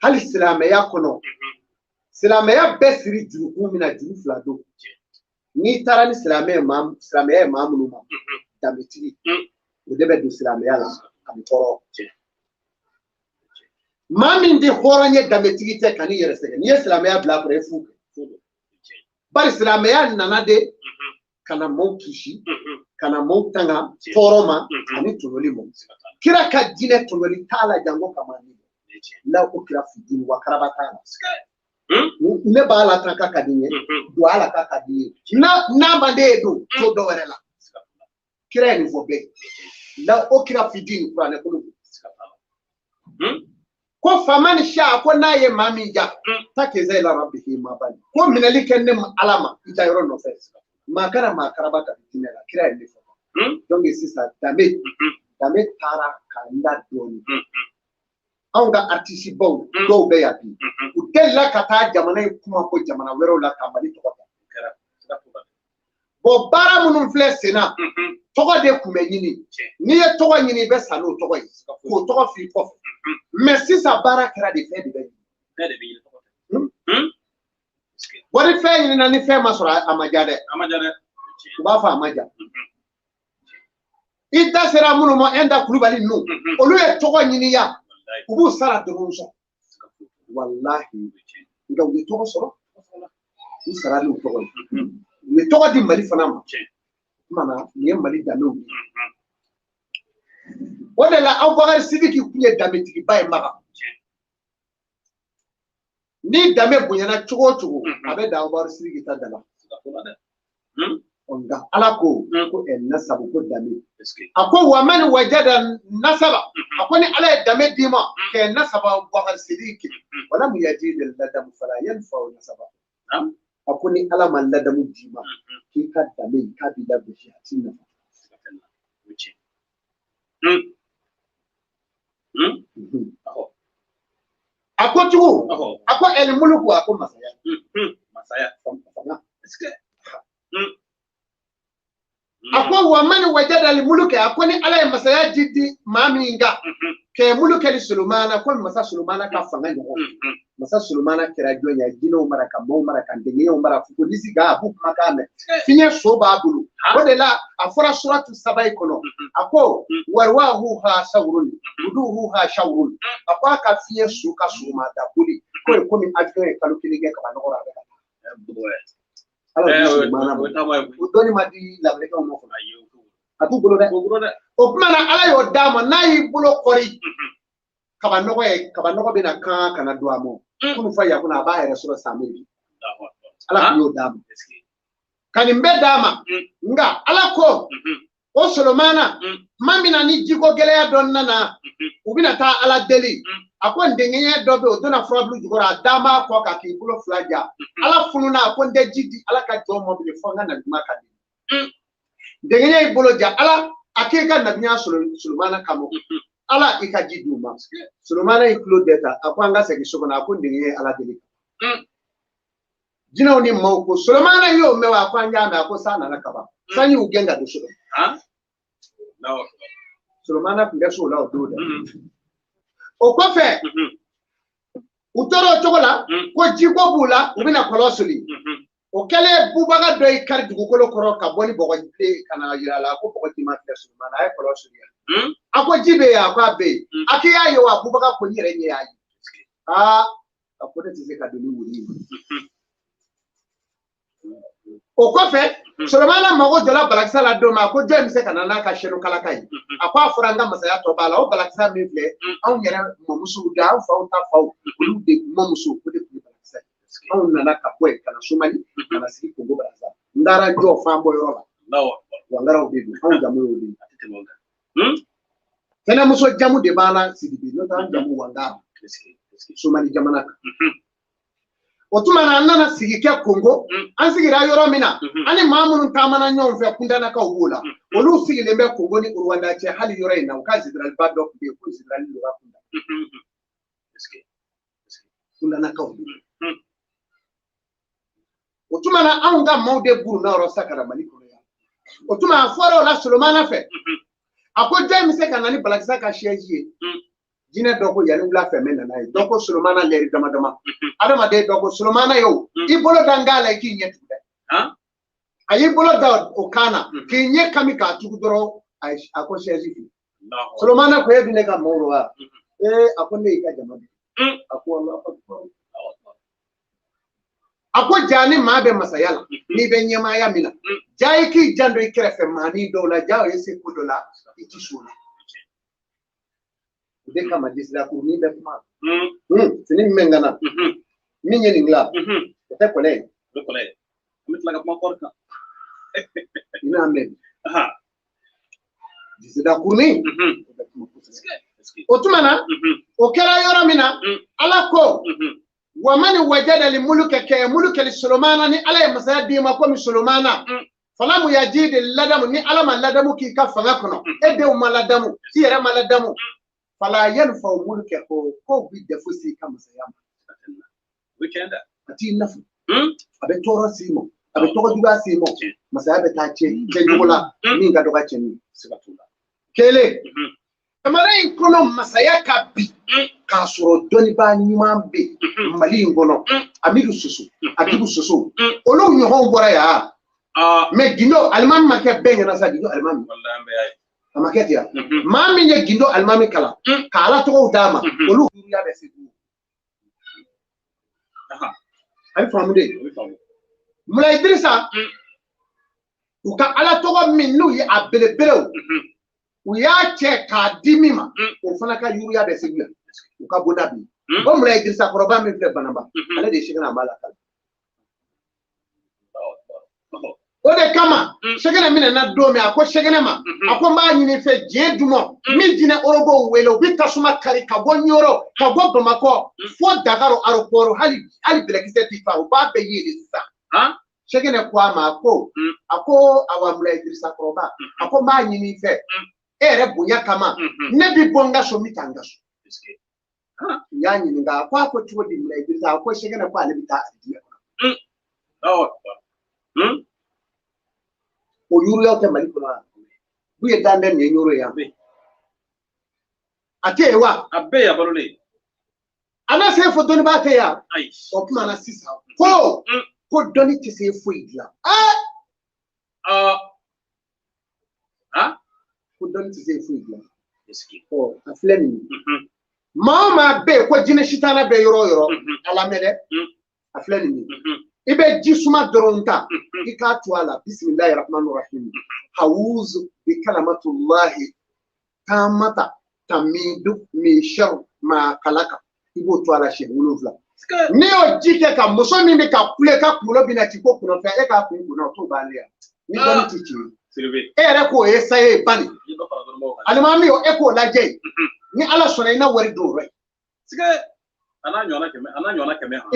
Speaker 1: hali silamɛya kɔnɔ, silamɛya bɛɛ siri jurukun min na, juru fila don. N'i taara ni silamɛya ye maa minnu ma, danbetigi, o de bɛ don silamɛya la a bɛ tɔɔrɔ. Maa min tɛ hɔrɔn ye danbetigi tɛ, kan'i yɛrɛ sɛgɛn. N'i ye silamɛya bila a kɔrɔ, e fu kɛ. Bari silamɛya nana de ka na maaw kisi, ka na maaw tanga tɔɔrɔ ma ani tɔɲɔli ma. Kira ka diinɛ tɔɲɔli t'a la janko ka maa min la o kira fitini wa karaba t'a la. Ne b'a la tan k'a ka di n ye, don a la k'a ka di n ye. N'a man d'e ye don, to dɔ wɛrɛ la. Kira ye nin fɔ bɛɛ ye. La o kira fitini kuranɛ kolo. Ko faama ni siya ko n'a ye maa min ja, ta keza ila rabbihi ma bali. Ko minɛli kɛ ne Ala ma i ta yɔrɔ nɔfɛ. Maa kana maa karaba ka diinɛ la, kira ye ne fɔ. Donc sisan danbe, danbe taara ka n da dɔɔnin. Anw ka artiste baw dɔw bɛ yan bi, u delila ka taa jamana in kuma ko jamana wɛrɛw la ka Mali tɔgɔ ta. Bon baara minnu filɛ sen na, tɔgɔ de tun bɛ ɲini. N'i ye tɔgɔ ɲini, i bɛ sa n'o tɔgɔ ye, k'o tɔgɔ f'i kɔfɛ. Mais sisan baara kɛra de fɛn de bɛ ɲini. Bon ni fɛn ɲinina ni fɛn ma sɔrɔ, a ma diya dɛ. U b'a fɔ a ma diya. I da sera minnu ma, Ɛnda Kulubali ninnu, olu ye tɔgɔ ɲini yan, u b'u sara dɔrɔn sɔrɔ. Walahi, nka u ye tɔgɔ sɔrɔ, u sara n'u tɔgɔ ye. U ye tɔgɔ di Mali fana ma. O tuma na nin ye Mali danbew ye. O de la Abubakari Sidiki tun ye danbetigiba ye Maka. Ni danbe bonyana cogo o cogo, a bɛ dan Abubakari Sidiki ta da la. Nka Ala ko ko nasabu ko danbe. A ko wa man wajada nasaba, a ko ni Ala ye danbe d'i ma, kɛ nasaba Abubakari Sidiki, wala mu yajid ladamu fala yanfa'u nasaba. A ko ni Ala ma ladamu d'i ma, k'i ka danbe k'a b'i lagosi, a t'i nafa. A ko tugun, a ko ɛlimuluku, a ko masaya.
Speaker 2: Masaya.
Speaker 1: Fanga. A ko wa man wajada al-mulka, a ko ni Ala ye masaya ji di maa min kan, kɛ mulka li Solomana, ko masa Solomana ka fanga ɲɔgɔn. Masa Solomana kɛra jɔn ye, jinɛw mara ka maaw mara ka denkɛw mara, ko nisi ka a b'u kumakan mɛn. Fiɲɛ so b'a bolo. O de la a fɔra suratu saba in kɔnɔ, a ko wariwahu ha sawurun, wuduhu ha shawurun. A ko a ka fiɲɛ so ka sɔgɔmada boli, k'o ye komi avion ye kalo kelen kɛ kaba nɔgɔ la, a bɛ ka taa. Ala ye Solomana ma. O dɔnni ma di lamerikɛnw ma fɔlɔ. A t'u bolo dɛ. O tuma na Ala y'o d'a ma, n'a y'i bolo kɔri kaba nɔgɔ ye, kaba nɔgɔ bɛna kan ka na don a ma. Kunu fa yakuna, a b'a yɛrɛ sɔrɔ san min. Ala tun y'o d'a ma. Ka nin bɛɛ d'a ma. Nka Ala ko o Solomana, tuma min na ni jiko gɛlɛya dɔ nana, u bɛna taa Ala deli. A ko n denkɛ dɔ bɛ yen, o donna furabulu jukɔrɔ, a dan b'a kɔ kan k'i bolo fila ja. Ala fununa, a ko n tɛ ji di Ala ka jɔn ma bilen fo n ka nabiɲuman ka di. Denkɛ y'i bolo ja, Ala a k'e ka nabiɲuman Solomana kama. Ala i ka ji d'u ma. Solomana y'i tulo dɛ ta, a ko an ka segin so kɔnɔ, a ko n denkɛ ye Ala deli. Jinɛw ni maaw ko Solomana y'o mɛn wa? A ko an y'a mɛn. A ko san nana kaban. San y'u gɛn ka don so kɔnɔ. Solomana tun tɛ so la o don dɛ. O kɔfɛ, u tora o cogo la, ko jiko b'u la, u bɛna kɔlɔn soli. O O kɛlen bubaga dɔ y'i kari dugukolo kɔrɔ ka bɔ ni bɔgɔji ka na yira a la ko bɔgɔji ma filɛ Solomana a ye kɔlɔn surunya. A ko ji bɛ yen, a ko a bɛ yen. A k'i y'a ye wa? Bubaga ko n yɛrɛ ɲɛ y'a ye. Aa, a ko ne tɛ se ka don ni wuli in. O kɔfɛ Solomana mago jɔla balakisa la don min, a ko jɔn bɛ se ka na n'a ka senu kalaka ye? A ko a fɔra an ka masaya tɔ b'a la, o balakisa min filɛ, anw yɛrɛ mɔmusow da, an faw ta faw, olu de mɔmuso, o de tun ye balakisa ye. Anw nana ka bɔ yen ka na Somali, ka na sigi Kongo Brazza. N taara jɔ fan bɔ yɔrɔ la. Wangaraw de don, anw jamu y'o de ye. Tɛnɛmuso jamu de b'an na Sidibe, n'o tɛ an jamu Wangara, Somali jamana kan. O tuma na an nana sigi kɛ Kongo, an sigira yɔrɔ min na, an ni maa minnu taamana ɲɔgɔn fɛ, Kundanakaw b'o la, olu sigilen bɛ Kongo ni Rwanda cɛ hali yɔrɔ in na, u ka zeneraliba dɔ tun bɛ yen ko zenerali Lora Kunda. Kundanakaw. O tuma na anw ka maaw de burunna yɔrɔ sa ka na Mali kɔnɔ yan. O tuma a fɔra o la Solomana fɛ, a ko jɔn bɛ se ka na ni balakisa ka siège ye? Jinɛ dɔ ko yanni wula fɛ n bɛ na n'a ye. Dɔ ko Solomana lɛri dama dama. Adamaden dɔ ko Solomana ye o, i bolo da n kan la i k'i ɲɛ tugu dɛ. A y'i bolo da o kan na k'i ɲɛ kami k'a tugu dɔrɔn, a ko siège fili. Solomana ko e bɛ ne ka maaw rɔ wa? Ee, a ko ne y'i ka jama de. A ko Alahu akibaru. A ko ja ni maa bɛ masaya la, n'i bɛ ɲɛmaaya min na, ja i k'i janto i kɛrɛfɛ maanin dɔw la, ja o ye se ko dɔ la, i ti s'o la. O de kama disila kurunin bɛ kuma. Fini min bɛ n kan na, min ye nin dilan, o tɛ kɔlɛ ye.
Speaker 2: O tɛ kɔlɛ ye. An bɛ tila ka kuma kɔɔri kan.
Speaker 1: I n'a mɛn. Disida kurunin, o bɛ kuma kosɛbɛ. O tuma na, o kɛra yɔrɔ min na, Ala ko wa mani wajada li muluka kɛ muluka li Solomana, ni Ala ye masaya d'i ma komi Solomana, falamu yajidi ladamu, ni Ala ma ladamu k'i ka fanga kɔnɔ, e denw ma ladamu, i yɛrɛ ma ladamu, fala yanfa muluka, ko ko bi defo s'i ka masaya ma. A t'i nafa, a bɛ tɔɔrɔ s'i ma, a bɛ tɔgɔ juguya s'i ma, masaya bɛ taa cɛn cogo la min ka dɔgɔ cɛnni. Kelen, jamana in kɔnɔ masaya ka bi k'a sɔrɔ dɔnnibaa ɲuman bɛ Mali in kɔnɔ, Amidu Soso, Agibu Soso, olu ɲɔgɔnw bɔra yan. Mɛ Gindo alimami ma kɛ bɛɛ ɲɛna sa, Gindo alimami a ma kɛ ten yan. Maa min ye Gindo alimami kalan ka Ala tɔgɔw d'a ma, olu ya bɛ Segu. A bɛ faamu de. Mulayi Idirisa, u ka Ala tɔgɔ min n'u ye a belebelew, u y'a cɛ k'a di min ma, o fana ka yuruya bɛ Segu yan, u ka bonda bi yen. O Mulayi Idirisa kɔrɔba min filɛ Banaba, ale de ye Sekena b'a la kalan. O de kama Sekena minɛna don min, a ko Sekena ma, a ko n b'a ɲini fɛ diɲɛ dumɔ min jinɛ orobow wele, u bɛ tasuma kari ka bɔ Ɲɔrɔ, ka bɔ Bamakɔ fo Dakar aéroport, hali bɛlɛkisɛ ti fa, u b'a bɛɛ ye de sisan. Sekena ko a ma, a ko awa Mulayi Idirisa kɔrɔba, a ko n b'a ɲini fɛ e yɛrɛ bonya kama, ne bi bɔ n ka so, n bɛ taa n ka so. U y'a ɲininka, a ko a ko cogo di Mulayi Idirisa? A ko Sekena ko ale bɛ taa alijinɛ kɔnɔ. O yuruyaw tɛ Mali kɔnɔ yan. N'u ye dan bɛ nin ye Ɲɔrɔ yan. A tɛ yen wa?
Speaker 2: A bɛɛ y'a balolen.
Speaker 1: A na se fo dɔnnibaa tɛ yan. O tuma na sisan ko dɔnni tɛ se foyi dilan. Ko dɔnni tɛ se foyi dilan. Ɔ, a filɛ nin ye. Maa o maa bɛ yen ko jinɛ sitana bɛ yɔrɔ o yɔrɔ, a lamɛn dɛ. A filɛ nin ye. I bɛ ji suma dɔrɔn ta, i k'a to a la, bisimilahi rahmani rahim. Hawuzu bi kalamatullahi taamata tamidu min sharu ma kalaka. I b'o to a la siɲɛ 7. N'i y'o ji kɛ ka muso min bɛ ka kule ka kunkolo bɛna ci ko kunnafɛn, e k'a kun kunna, o t'o bannen ya. Ni dɔnni ti tiɲɛ. E yɛrɛ k'o ye saye bani. Alimami o, e k'o lajɛ yen. Ni Ala sɔnna i na wari don o yɔrɔ ye. I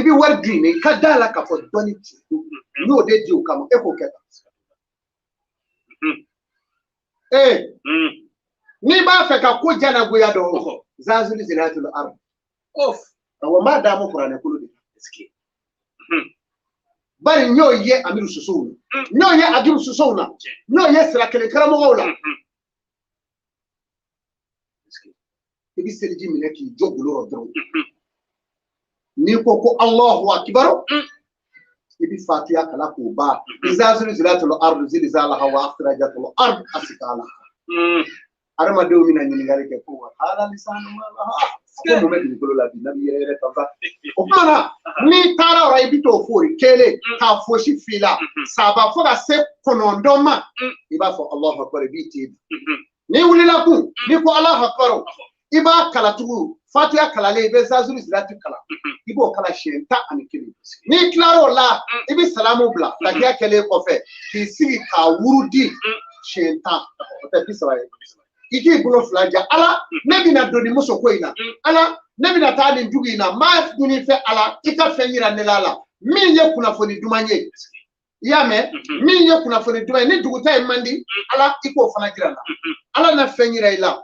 Speaker 1: bɛ wari dun yen, i ka da la k'a fɔ dɔnni ti. N y'o de di o kama, e k'o kɛ tan. Ee, n'i b'a fɛ ka ko janagoya dɔn, zazuli zinatul ard. Awɔ, n b'a d'a ma kuranɛ kolo de. Bari n y'o ye Amidu Sosow na, n y'o ye Agibu Sosow na, n y'o ye sira kelen karamɔgɔw la. I bɛ seliji minɛ k'i jɔ golo rɔ dɔrɔn. N'i ko ko Alahu akibaru, I bɛ fatiya kalan k'o ban. Iza zulzilatil ardu zilzalaha wa akhrajatil ardu asqalaha. Adamadenw bɛna ɲininkali kɛ ko wa ala lisanu ma laha. Ko mun bɛ dugukolo la bi n'a bɛ yɛrɛ yɛrɛ tan sa. O tuma na n'i taara o la i bɛ t'o fori kelen k'a fosi f'i la saba fo ka se 9 ma i b'a fɔ Alahu akbar i b'i ten. N'i wulila kun n'i ko Alahu akbar i b'a kala tugun fatiya kalalen i bɛ zazuru zirati kalan i b'o kala siɲɛ 11. N'i tilar'o la i bɛ salamu bila tahiya kɛlen kɔfɛ k'i sigi k'a wurudi siɲɛ 10 o tɛ 30 ye. I k'i bolo fila ja Ala ne bɛna don nin muso ko in na Ala ne bɛna taa nin dugu in na n b'a ɲini fɛ Ala i ka fɛn yira ne la la min ye kunnafoni duman ye i y'a mɛn min ye kunnafoni duman ye ni dugu ta in man di Ala i k'o fana jira n na Ala na fɛn yira i la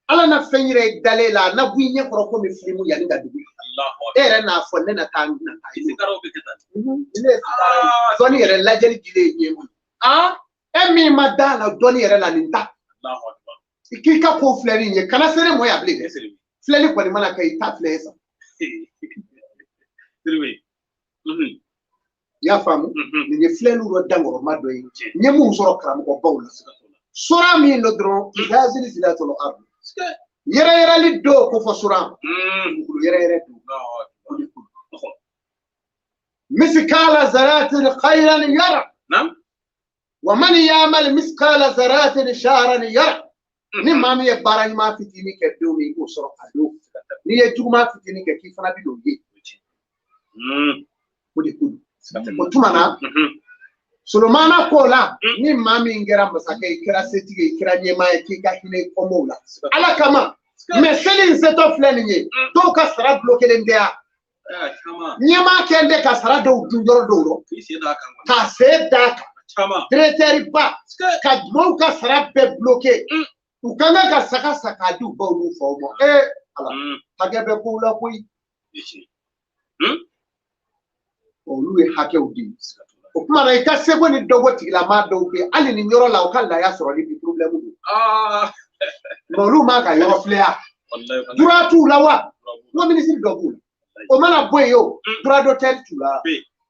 Speaker 1: Ala na fɛn yira i dalen la a na bɔ i ɲɛ kɔrɔ komi filimu yanni ka dugu e yɛrɛ n'a fɔ ne na taa n na taa ne ye dɔnni yɛrɛ lajɛli dilen ye ɲɛ ma e min ma da la dɔnni yɛrɛ la nin ta k'i ka ko filɛli ye kana se ne mɔ yan bilen dɛ filɛli kɔni mana kɛ i ta filɛ ye sa i y'a faamu nin ye filɛliw dɔ dankɔrɔma dɔ ye n ye mun sɔrɔ karamɔgɔbaw la sura min don dɔrɔn izazili zilatɔlɔ ardu yɛrɛ yɛrɛli dɔw ko fɔ sura dugukolo yɛrɛ yɛrɛ don o de ko misikala zaratin khayran yara wa man ya'mal miskala zaratin sharan yara ni maa min ye baara ɲuman fitinin kɛ don min i b'o sɔrɔ a don n'i ye juguman fitinin kɛ k'i fana bɛ n'o ye o de ko o tuma na Solomana ko la ni maa min kɛra masakɛ ye i kɛra setigi ye i kɛra ɲɛmaa ye k'i ka hinɛ i kɔmɔw la Ala kama mɛ seli in setɔ filɛ nin ye dɔw ka sara bulo kelen tɛ yan ɲɛmaa kɛ tɛ ka sara dɔw dun yɔrɔ dɔw rɔ k'a sen d'a kan directeur ba ka maaw ka sara bɛɛ bloqué u ka kan ka saga san k'a di u baw n'u faw ma ee Ala hakɛ bɛ kow la koyi olu ye hakɛw di o tuma na i ka seko ni dɔnko tigilamaa dɔw bɛ yen hali nin yɔrɔ la u ka laya sɔrɔli bi problème don mɛ olu m'a ka yɔrɔ filɛ ya droit t'u la wa n ko minisiri dɔ b'u la o mana bɔ yen o droit d'auteur t'u la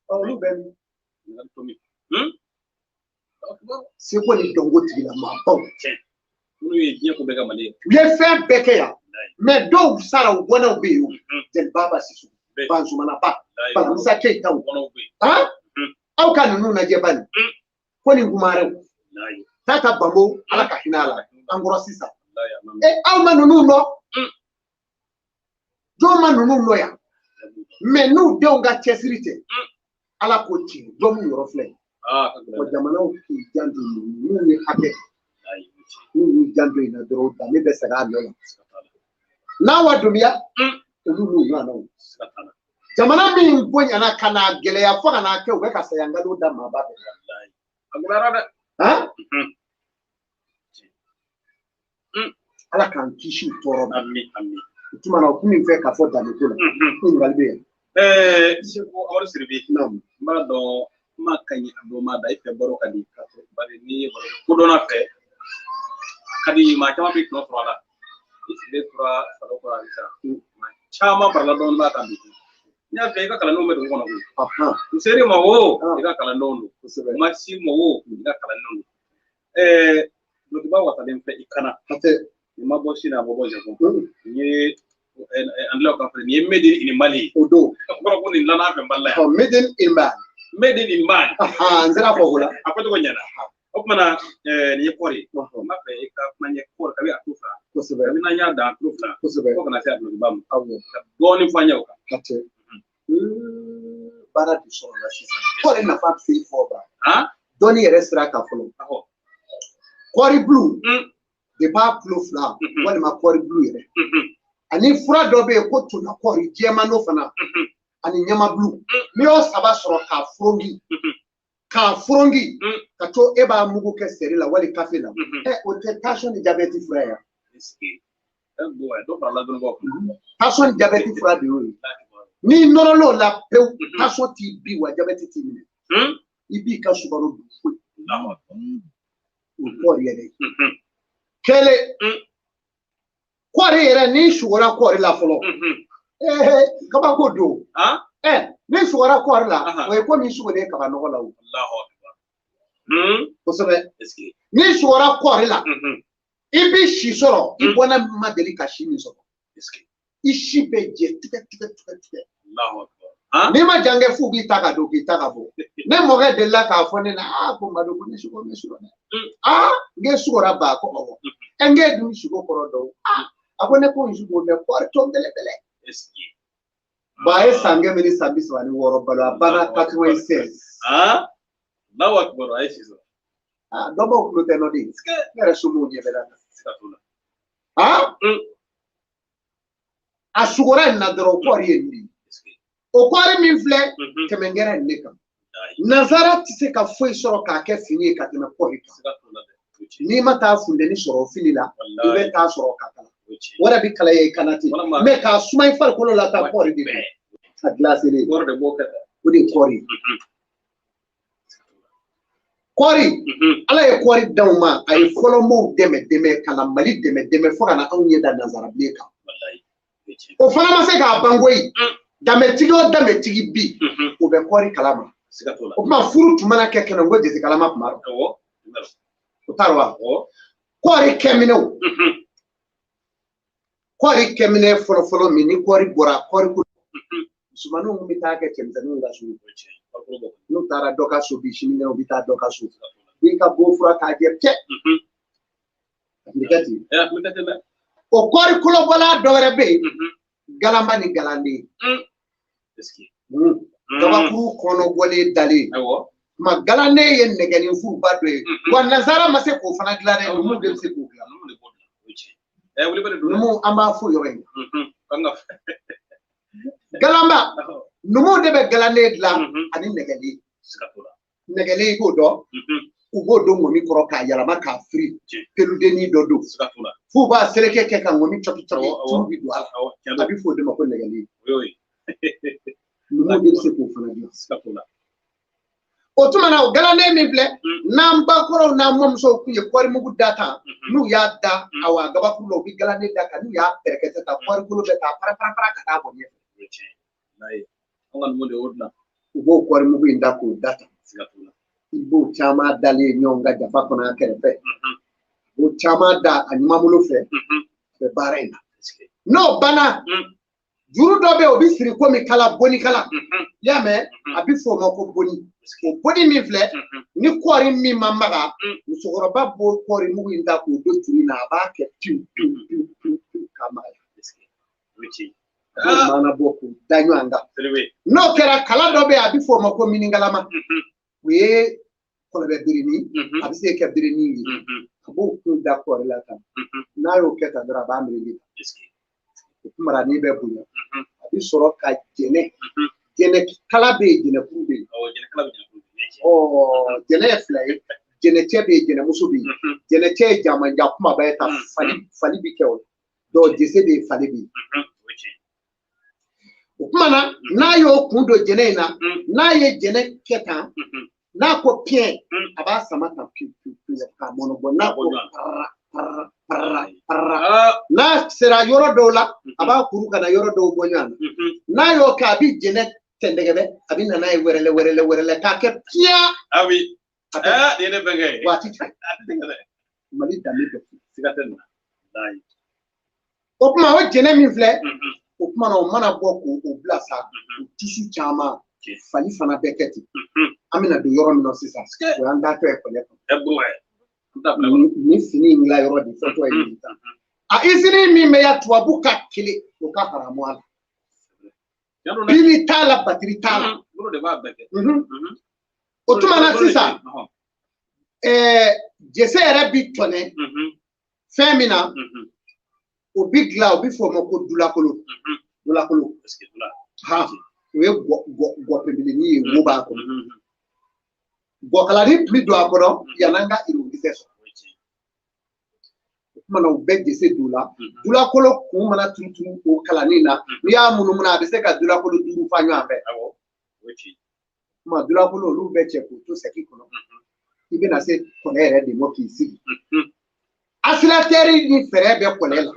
Speaker 1: olu bɛ min seko ni dɔnko tigilamaa baw
Speaker 2: minnu ye diɲɛ ko bɛɛ kɛ Mali ye
Speaker 1: u ye fɛn bɛɛ kɛ yan mɛ dɔw sara u bɔnnaw bɛ yen o Jeliba Sisoko Bansumana Ba Balamisa Keyitaw aw ka ninnu lajɛ bani ko nin kumarew Tata Bambo Ala ka hinɛ a la an kɔrɔ sisan aw ma ninnu nɔ jɔn ma ninnu nɔ yan mɛ n'u denw ka cɛsiri tɛ Ala ko tiɲɛ dɔ m'u yɔrɔ filɛ wa jamanaw k'i janto ninnu ye hakɛ n'u y'u janto in na dɔrɔn danbe bɛ segin a nɔ la n'a wa Dunbiya olu n'u ɲɔgɔnnaw jamana min bonyana ka n'a gɛlɛya fo ka n'a kɛ u bɛ ka saya nkalon da maaba bɛɛ la Ala k'an kisi u tɔɔrɔ ma o tuma na o kun min fɛ k'a fɔ danbeko la ɲininkali bɛ yan.
Speaker 2: Seko Amadu Sidibe n b'a dɔn kuma ka ɲi a dɔn ma da i fɛ baro ka di bari n'i ye baro kodɔnna fɛ a ka di maa caman bɛ tɔnɔ sɔrɔ a la i sigilen tora salo kɔrɔ halisa maa caman farala dɔɔnin b'a kan bi n y'a fɛ i ka kalandenw bɛ dugu kɔnɔ koyi u ser'i ma o i ka kalandenw don u ma s'i ma o i ka kalandenw don dulokiba wasalen filɛ i kana nin ma bɔ Sini a ma bɔ Japon nin ye anglais ka fɔ nin ye made in Mali
Speaker 1: o don
Speaker 2: o kɔrɔ ko nin dilanna an fɛ Mali la yan
Speaker 1: made in Mali
Speaker 2: made in Mali
Speaker 1: n sera fɔ o la
Speaker 2: a fɔ cogo ɲɛna o tuma na nin ye kɔɔri ye n b'a fɛ i ka kuma ɲɛ kɔɔri kabi a tulo fila
Speaker 1: kosɛbɛ
Speaker 2: kabi n'an y'a dan a tulo fila
Speaker 1: kosɛbɛ
Speaker 2: fo kana se a dulokiba ma ka dɔɔnin fɔ an ye o kan
Speaker 1: hatɛ baara de sɔrɔla sisan kɔɔri nafa tɛ se fɔ ba dɔnni yɛrɛ sira kan fɔlɔ kɔɔri bulu depuis a tulo fila walima kɔɔri bulu yɛrɛ ani fura dɔ bɛ yen ko tuna kɔɔri jɛman dɔ fana ani ɲamabulu n'i y'o saba sɔrɔ k'a furongi ka to e b'a mugu kɛ seri la wali kafe la o tɛ tension ni jabɛti fura ye tension ni jabɛti fura de y'o ye n'i nɔrɔla o la pewu tension t'i bi wa jabɛti t'i minɛ i b'i ka sukaro dun foyi o kɔɔri yɛrɛ ye kelen kɔɔri yɛrɛ n'i sugora kɔɔri la fɔlɔ kabako don n'i sugora sugora kɔɔri la, o ye komi i sugolen kaba nɔgɔ la o. Kosɛbɛ. N'i sugora kɔɔri la, i bɛ si sɔrɔ, i bɔnna ma deli ka si min sɔrɔ. I si bɛ jɛ tigɛ tigɛ tigɛ tigɛ. N'i ma jan kɛ f'u b'i ta ka don k'i ta ka bɔ. Ne mɔkɛ delila k'a fɔ ne na, aa ko Madu ko ne sugo ne sugo dɛ. Aa n k'e sugora ba ko awɔ. Ɛ n k'e dun sugo kɔrɔ dɔn. Aa a ko ne ko n sugo mɛ kɔɔri tɔn belebele. Bon a ye san 136 balo, a banna 96.
Speaker 2: Aa Allahu akbar, a ye si sɔrɔ.
Speaker 1: Aa dɔ b'aw tulo tɛ nɔ de. Ne yɛrɛ somɔgɔw ɲɛ bɛ la. Aa a sugora nin na dɔrɔn kɔɔri ye nin de ye. O kɔɔri min filɛ, kɛmɛ gɛrɛ nin de kan. Nanzara tɛ se ka foyi sɔrɔ k'a kɛ fini ye ka tɛmɛ kɔɔri kan. N'i ma taa funteni sɔrɔ fini la, i bɛ taa sɔrɔ ka kala. O yɛrɛ bɛ kalaya i kana ten. Mɛ k'a suma i farikolo la taa kɔɔri de don. A gilaselen. O de ye kɔɔri ye. Kɔɔri, Ala ye kɔɔri d'anw ma, a ye fɔlɔmɔgɔw dɛmɛ dɛmɛ ka na Mali dɛmɛ dɛmɛ fo ka na anw ɲɛ da nanzarabilen kan. O fana ma se k'a ban koyi. Danbetigi o danbetigi bi, o bɛ kɔɔri kalama. O tuma furu tun mana kɛ kɛnɛ, n ko jese kalama tun b'a dɔn. O t'a dɔn wa? Kɔɔri kɛminɛw. Kɔɔri kɛminɛ fɔlɔfɔlɔ min ni kɔɔri bɔra, kɔɔri ko musomaninw bɛ taa kɛ cɛmisɛnninw ka so. N'u taara dɔ ka so bi, sinikɛnɛ u bɛ taa dɔ ka so. B'i ka bon fura k'a jɛ cɛ. A tun bɛ kɛ ten. O kɔɔri kolobɔla dɔ wɛrɛ bɛ yen, galama ni galanden. Gabakuru kɔnɔ bɔlen dalen. Ma galanden ye nɛgɛnin furuba dɔ ye. Wa nanzara ma se k'o fana dilan dɛ, numuw de bɛ se k'o dilan. Numuw, an b'a fɔ yɔrɔ in na. Galama, numuw de bɛ galanden dilan ani nɛgɛlen. Nɛgɛlen i b'o dɔn, u b'o don ŋɔmi kɔrɔ k'a yɛlɛma k'a firi, peludennin dɔ don. F'u b'a seleke kɛ ka ŋɔmi cɔki cɔki, tulu bi don a la. A bɛ fɔ o de ma ko nɛgɛlen. Numuw de bɛ se k'o fana dilan. O tuma na o galanden min filɛ, n'an bakɔrɔw n'an mɔmusow tun ye kɔɔri mugu da tan, n'u y'a da awa gabakuru la, u bɛ galanden da kan, n'u y'a pɛrɛkɛtɛ ta, kɔɔri kolo bɛ taa para para para ka taa bɔ ɲɛfɛ. U b'o kɔɔri mugu in da k'o da tan. I b'o caman dalen ɲɔgɔn kan jafa kɔnɔ a kɛrɛfɛ. U b'o caman da a ɲuman bolo fɛ, a bɛ baara in na. N'o banna, juru dɔ bɛ yen, o bɛ siri komi kala, boni kala. I y'a mɛn, a bɛ fɔ o ma ko boni. O boni min filɛ, ni kɔɔri min ma maga, musokɔrɔba b'o kɔɔri mugu in ta k'o don juru in na, a b'a kɛ piwu piwu piwu piwu piwu k'a magaya. A b'o mana bɔ k'o da ɲɔgɔn kan. N'o kɛra, kala dɔ bɛ yen, a bɛ fɔ o ma ko minikalama. O ye kɔlɔbɛ birini, a bɛ se ka kɛ birini ye. A b'o kun da kɔɔri la tan. N'a y'o kɛ tan dɔrɔn, a b'a meleke. O kumara n'i bɛ bonya, a bɛ sɔrɔ ka jɛnɛ. Jɛnɛ kala bɛ yen, jɛnɛkuru bɛ yen. Jɛnɛ ye fila ye, jɛnɛcɛ bɛ yen, jɛnɛmuso bɛ yen. Jɛnɛcɛ ye jamanjan kumaba ye ta, fali bɛ kɛ o la. Donc jese bɛ yen, fali bɛ yen. O tuma na, n'a y'o kun don jɛnɛ in na, n'a ye jɛnɛ kɛ tan, n'a ko piɲɛ, a b'a sama tan piwu piwu piwu k'a mɔnɔ bɔ. N'a ko parara parara parara parara, n'a sera yɔrɔ dɔw la, a b'a kuru ka na yɔrɔ dɔw bɔ ɲɔgɔn na. N'a y'o kɛ, a bɛ jɛnɛ tɛntɛgɛbɛ, a bɛ na n'a ye wɛrɛlɛ wɛrɛlɛ wɛrɛlɛ k'a kɛ piɲɛ. Waati tɛ. Mali danbe dɔ. O tuma o jɛnɛ min filɛ, o tuma na o mana bɔ k'o bila sa, o tisu caman, fali fana bɛ kɛ ten. An bɛna don yɔrɔ min na sisan, o y'an taatɔ ye kɔlɛ kɔnɔ. Nin fini in dilan yɔrɔ de fɔtɔ ye nin ta. A izini min bɛ yan, tubabu ka kelen, o ka haramu a la. Pili t'a la, batiri t'a la. O tuma na sisan, jese yɛrɛ bi tɔnɛ fɛn min na, o bi dilan, o bi fɔ o ma ko dulakolo. Dulakolo. Ha, o ye gɔpɛbilennin ye, wo b'a kɔnɔ. Gɔkalani tun bɛ don a kɔnɔ yann'an ka irokisɛ sɔrɔ. O tuma na u bɛ jese don la. Dulakolo kun mana turuturu o kalannin na, n'i y'a munumunu, a bɛ se ka dulakolo 5 fa ɲɔgɔn fɛ. Tuma dulakolo olu bɛ cɛ k'u to sɛki kɔnɔ. I bɛna se kɔlɛ yɛrɛ de ma k'i sigi. Asilatɛri ni fɛɛrɛ bɛ kɔlɛ la.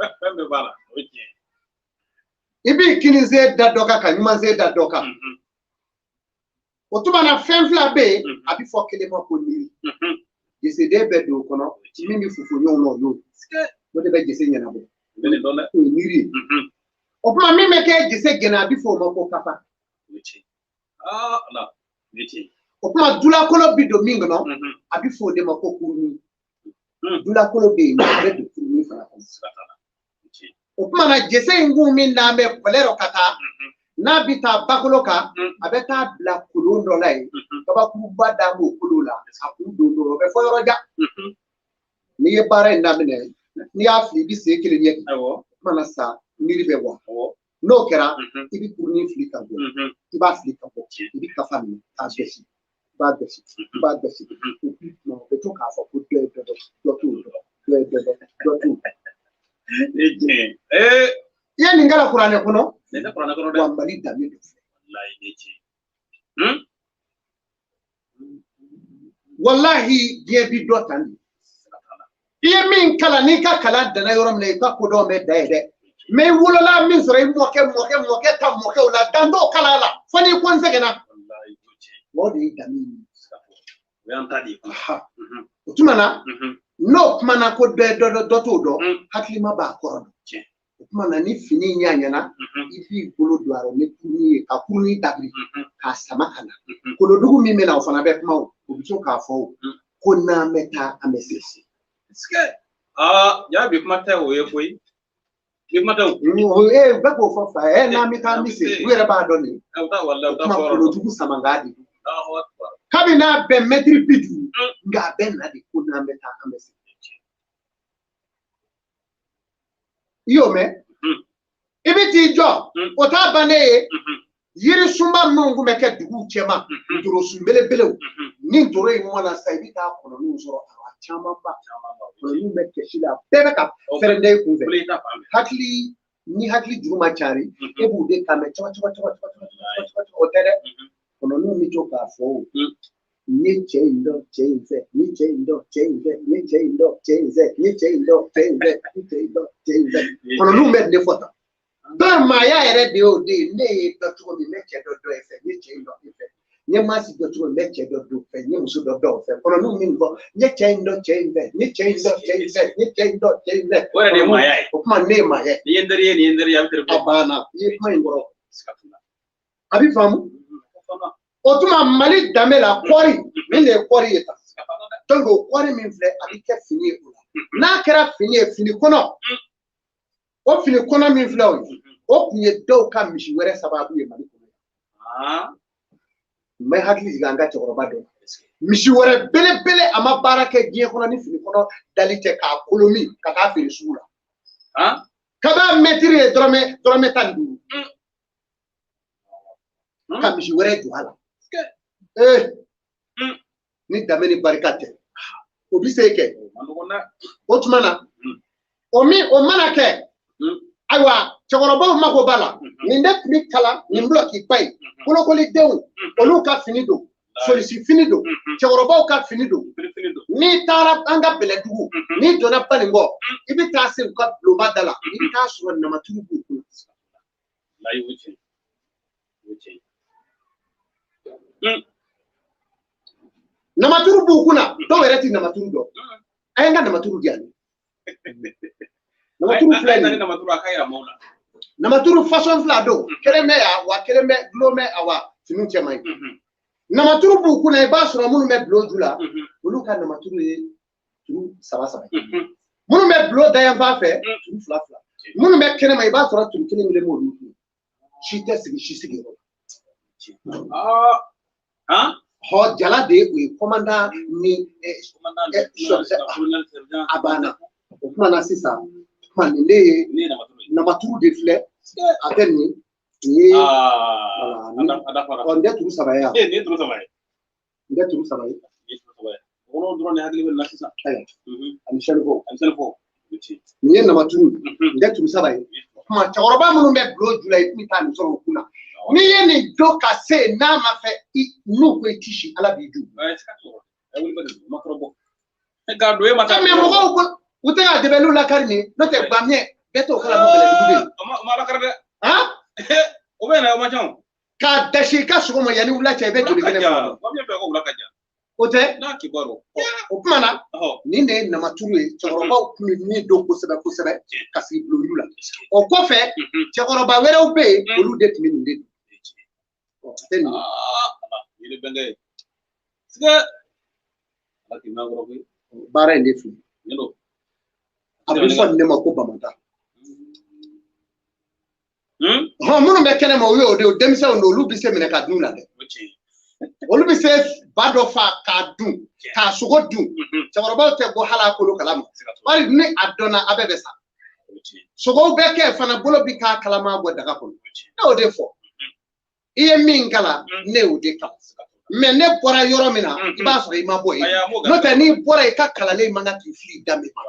Speaker 1: I b'i kini sen da dɔ kan ka ɲuman sen da dɔ kan. O tuma na fɛn fila bɛ yen, a bɛ fɔ kelen ma ko niri. Jeseden bɛ don o kɔnɔ, min bɛ fufu ɲɔgɔn na o y'o ye. O de bɛ jese ɲɛnabɔ. O ye niri ye. O tuma min bɛ kɛ jese gɛnna, a bɛ fɔ o ma ko kapa. O tuma dulakolo bɛ don min kɔnɔ, a bɛ fɔ o de ma ko kurunin. Dulakolo bɛ yen, a bɛ don kurunin fana kɔnɔ. O tuma na jese in kun min n'an bɛ kɔlɛ rɔ ka taa, n'a bɛ taa bakolo kan, a bɛ taa bila kolon dɔ la yen, kabakuruba d'an b'o kolon la, a kun don dɔrɔn, o bɛ fɔ yɔrɔ jan. N'i ye baara in daminɛ, n'i y'a fili, i bɛ sen kelen ɲɛ. O tuma na sa, niri bɛ bɔ. N'o kɛra, i bɛ kurunin fili ka bɔ, i b'a fili ka bɔ, i bɛ kafa minɛ k'a gosi, i b'a gosi, i b'a gosi. O bɛ to k'a fɔ ko dɔ ye dɔ dɔn, dɔ t'o dɔn, dɔ ye dɔ dɔn, dɔ t'o dɔn. I ye nin kalan kuranɛ kɔnɔ, wa Mali danbe don filɛ. Walahi diɲɛ bi dɔ tan de. I ye min kalan, n'i ka kalan danna yɔrɔ min na, i ka kodɔn bɛ da yen dɛ. Mɛ i wolola min sɔrɔ i mɔkɛ mɔkɛ mɔkɛ ta mɔkɛw la, dan t'o kalan la, fo n'i ko n sɛgɛnna. O de ye danbe ye. O tuma na, n'o kumana ko dɔ ye dɔ dɔn, dɔ t'o dɔn, hakilima b'a kɔrɔ dɔn. O tuma na ni fini ɲa ɲɛna, i b'i bolo don a rɔ ni kurunin ye, ka kurunin dabiri, k'a sama ka na. Kolodugu min bɛ na, o fana bɛ kuma o, o bɛ to k'a fɔ o, ko n'an bɛ taa an bɛ se.
Speaker 2: Jaa bi kuma tɛ o ye koyi. Bi kuma tɛ o.
Speaker 1: Ee bɛɛ k'o fɔ fa ye, n'an bɛ taa an bɛ se, u yɛrɛ b'a dɔn nin. O tuma kolodugu samankan de don. Kabini n'a bɛn mɛtiri 50, nka a bɛ na de ko n'an bɛ taa an bɛ se. I y'o mɛn? I bɛ t'i jɔ, o t'a bannen ye. Yiri sunba minnu tun bɛ kɛ duguw cɛma, ntorosun belebelew, ni ntoro in mɔna sisan, i bɛ taa kɔnɔninw sɔrɔ a camanba. Kɔnɔninw bɛ kɛsi la, bɛɛ bɛ ka fɛrɛndɛ i kun fɛ. Hakili ni hakili juru ma cari, e b'u de kan mɛn cɔgɔ cɔgɔ cɔgɔ cɔgɔ cɔgɔ, o tɛ dɛ. Kɔnɔninw bɛ to k'a fɔ o, n ye cɛ in dɔn cɛ in fɛ, n ye cɛ in dɔn cɛ in fɛ, n ye cɛ in dɔn cɛ in fɛ, n ye cɛ in dɔn cɛ in fɛ, n ye cɛ in dɔn cɛ in fɛ. Kɔnɔninw bɛ nin de fɔ tan. Dɔw maaya yɛrɛ de y'o de ye. Ne ye dɔ cogo min, n bɛ cɛ dɔ dɔ e fɛ, n ye cɛ in dɔn e fɛ. N ye maasi dɔ cogo min, n bɛ cɛ dɔ dɔ fɛ, n ye muso dɔ dɔn o fɛ. Kɔnɔninw min fɔ, n ye cɛ in dɔn cɛ in fɛ, n ye cɛ in dɔn cɛ in fɛ, n ye cɛ in dɔn cɛ in fɛ.
Speaker 2: O yɛrɛ de ye maaya ye.
Speaker 1: O tuma ne ye maaya ye.
Speaker 2: Ni ye n teri ye, nin ye n teri ye, a bɛ teri
Speaker 1: bɔ. A banna, i ye kuma in kɔrɔ. A bɛ faamu. O tuma Mali danbe la, kɔɔri, min de ye kɔɔri ye tan. Donc o kɔɔri min filɛ, a bɛ kɛ fini ye o la. N'a kɛra fini ye, fini kɔnɔ, o fini kɔnɔ min filɛ o ye, o tun ye dɔw ka misi wɛrɛ sababu ye Mali kɔnɔ. N bɛ hakili jigin an ka cɛkɔrɔba dɔ la. Misi wɛrɛ belebele, a ma baara kɛ diɲɛ kɔnɔ ni fini kɔnɔ dali tɛ, k'a kolomi ka taa feere sugu la. Kaba mɛtiri ye dɔrɔmɛ 15. Ka misi wɛrɛ jɔ a la. Ni danbe ni barika tɛ, o bɛ se kɛ. O tuma na, o min o mana kɛ, ayiwa cɛkɔrɔbaw mako b'a la. Nin de tun bɛ kalan, nin bila k'i ba ye. Bolokolidenw, olu ka fini don, solisi fini don, cɛkɔrɔbaw ka fini don. N'i taara an ka bɛlɛdugu, n'i donna Banikɔ, i bɛ taa se u ka bulonba da la, i bɛ taa sɔrɔ namaturu b'u kunna. Namaturu b'u kunna, dɔw yɛrɛ ti namaturu dɔn. A ye n ka namaturu di yan. Namaturu filɛ nin ye. Namaturu fasɔn fila don, kelen bɛ yan wa kelen bɛ gulon bɛ awa finiw cɛ man ɲi. Namaturu b'u kunna, i b'a sɔrɔ minnu bɛ bulon ju la, olu ka namaturu ye turu 3 3 ye. Minnu bɛ bulon da yan fan fɛ, turu 2 2. Minnu bɛ kɛnɛma, i b'a sɔrɔ turu 1 1 b'olu kun. Si tɛ sigi si sigiyɔrɔ la. Hɔ jala de ye o ye, kɔmandan ni a banna. O tuma na sisan, tuma nin de ye namaturu de filɛ, a tɛ nin ye. Ɔ n tɛ turu 3 ye yan.
Speaker 2: Nin ye turu 3 ye.
Speaker 1: N tɛ turu 3 ye.
Speaker 2: Kɔnɔ dɔrɔn de hakili bɛ na sisan.
Speaker 1: Ayiwa, ani sɛnifɔ.
Speaker 2: Ani sɛnifɔ.
Speaker 1: Nin ye namaturu, n tɛ turu 3 ye. O tuma cɛkɔrɔba minnu bɛ bulon ju la, i tun bɛ taa nin sɔrɔ o kunna. N'i ye nin don ka se n'a ma fɛ, n'u ko i ti si, Ala b'i ju. Mɛ mɔgɔw ko u tɛ ka dɛbɛnniw lakari nin, n'o tɛ gbamiɲɛ bɛɛ t'o kalama bɛlɛdugu de.
Speaker 2: O ma lakari dɛ. O bɛ na o ma ca o.
Speaker 1: K'a dasi i ka sogo ma yanni wula cɛ, i bɛ joli kɛnɛ fɔ. O tɛ o kuma na, nin de ye namaturu ye. Cɛkɔrɔbaw tun bɛ min dɔn kosɛbɛ kosɛbɛ ka sigi bulon la. O kɔfɛ, cɛkɔrɔba wɛrɛw bɛ yen, olu de tun bɛ nin de dun. A tɛ nin ye. Baara in de filɛ, a bɛ fɔ nin de ma ko bamada. Hɔn, minnu bɛ kɛnɛ ma, o y'o de ye. Denmisɛnw don, olu bɛ se minɛ ka dun la dɛ. Olu bɛ se ba dɔ fa k'a dun, k'a sogo dun. Cɛkɔrɔbaw tɛ bɔ hali a kolo kalama, bari ni a dɔnna, a bɛɛ bɛ sa. Sogow bɛ kɛ fana, bolo bi k'a kalama bɔ daga kɔnɔ. Ne y'o de fɔ, i ye min kalan, ne y'o de kalan. Mɛ ne bɔra yɔrɔ min na, i b'a sɔrɔ i ma bɔ yen. N'o tɛ, n'i bɔra, i ka kalalen man kan k'i fili i danbe ma.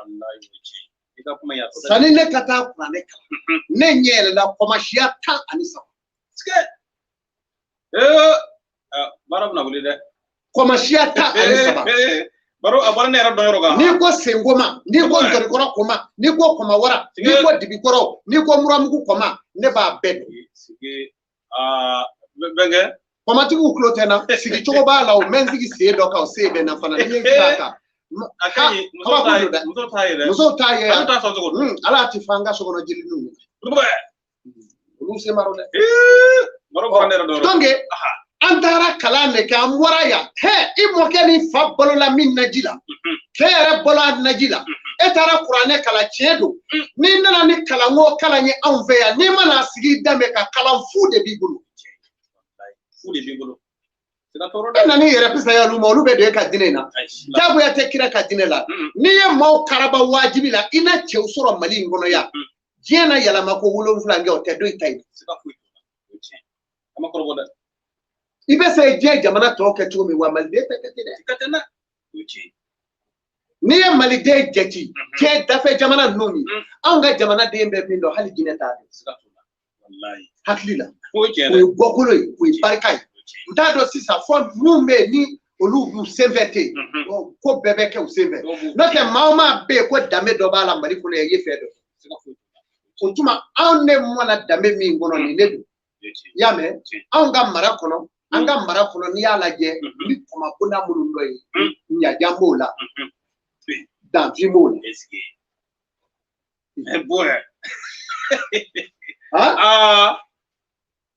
Speaker 1: Sani ne ka taa kuranɛ kalan, ne ɲɛ yɛlɛla kɔmasiya 13.
Speaker 2: Baara bɛna wuli dɛ.
Speaker 1: Kɔmasiya 13.
Speaker 2: Baro a bɔra ne yɛrɛ dɔn yɔrɔ kan.
Speaker 1: N'i ko senkoma, n'i ko ntɔrikɔrɔ kɔma, n'i ko kɔmawara, n'i ko dibikɔrɔ, n'i ko muramugu kɔma, ne b'a bɛɛ dɔn.
Speaker 2: Bɛnkɛ.
Speaker 1: Kɔmatigiw tulo tɛ n na, sigicogo b'a la o, n bɛ n sigi sen dɔ kan, o sen bɛ n na fana, ni n ye n sigi a kan.
Speaker 2: A ka ɲi, musow t'a ye, musow t'a ye dɛ.
Speaker 1: Musow t'a ye.
Speaker 2: An t'a sɔn cogo di?
Speaker 1: Ala ti fan ka so kɔnɔ jirininw ye. Olu se maro dɛ.
Speaker 2: Baro bɔra ne yɛrɛ dɔn yɔrɔ.
Speaker 1: Donc an taara kalan de kɛ, an bɔra yan. Hɛ, i mɔkɛ ni fa balola min naji la, k'e yɛrɛ balo a naji la, e taara kuranɛ kalan, tiɲɛ don. N'i nana ni kalan o kalan ye anw fɛ yan, n'i mana sigi i danbe ka kalan, fu de b'i bolo.
Speaker 2: Fu de b'i bolo.
Speaker 1: E nana i yɛrɛ fisaya olu ma, olu bɛ don e ka diinɛ na. Jagoya tɛ kira ka diinɛ la. N'i ye maaw karaba wajibi la, i na cɛw sɔrɔ Mali in kɔnɔ yan. Diɲɛ na yɛlɛma ko 7 kɛ, o tɛ don i ta ye. I bɛ se diɲɛ jamana tɔw kɛ cogo min, wa maliden tɛ kɛ ten dɛ. N'i ye maliden jate, diɲɛ dafɛ jamana ninnu ni anw ka jamanaden bɛ min dɔn, hali jinɛ t'a dɔn. Hakili la, o ye bɔkolo ye, o ye barika ye. N t'a dɔn sisan fɔ minnu bɛ yen ni olu b'u senfɛ ten, ko bɛɛ bɛ kɛ u senfɛ. N'o tɛ, maa o maa bɛ yen ko danbe dɔ b'a la Mali kɔnɔ yan, i ye fɛn dɔ. O tuma anw de mɔna danbe min kɔnɔ, nin de don. I y'a mɛn? Anw ka mara kɔnɔ, an ka mara kɔnɔ, n'i y'a lajɛ, ni kɔmabonda minnu dɔ ye, ɲajan b'o la, danfin b'o la.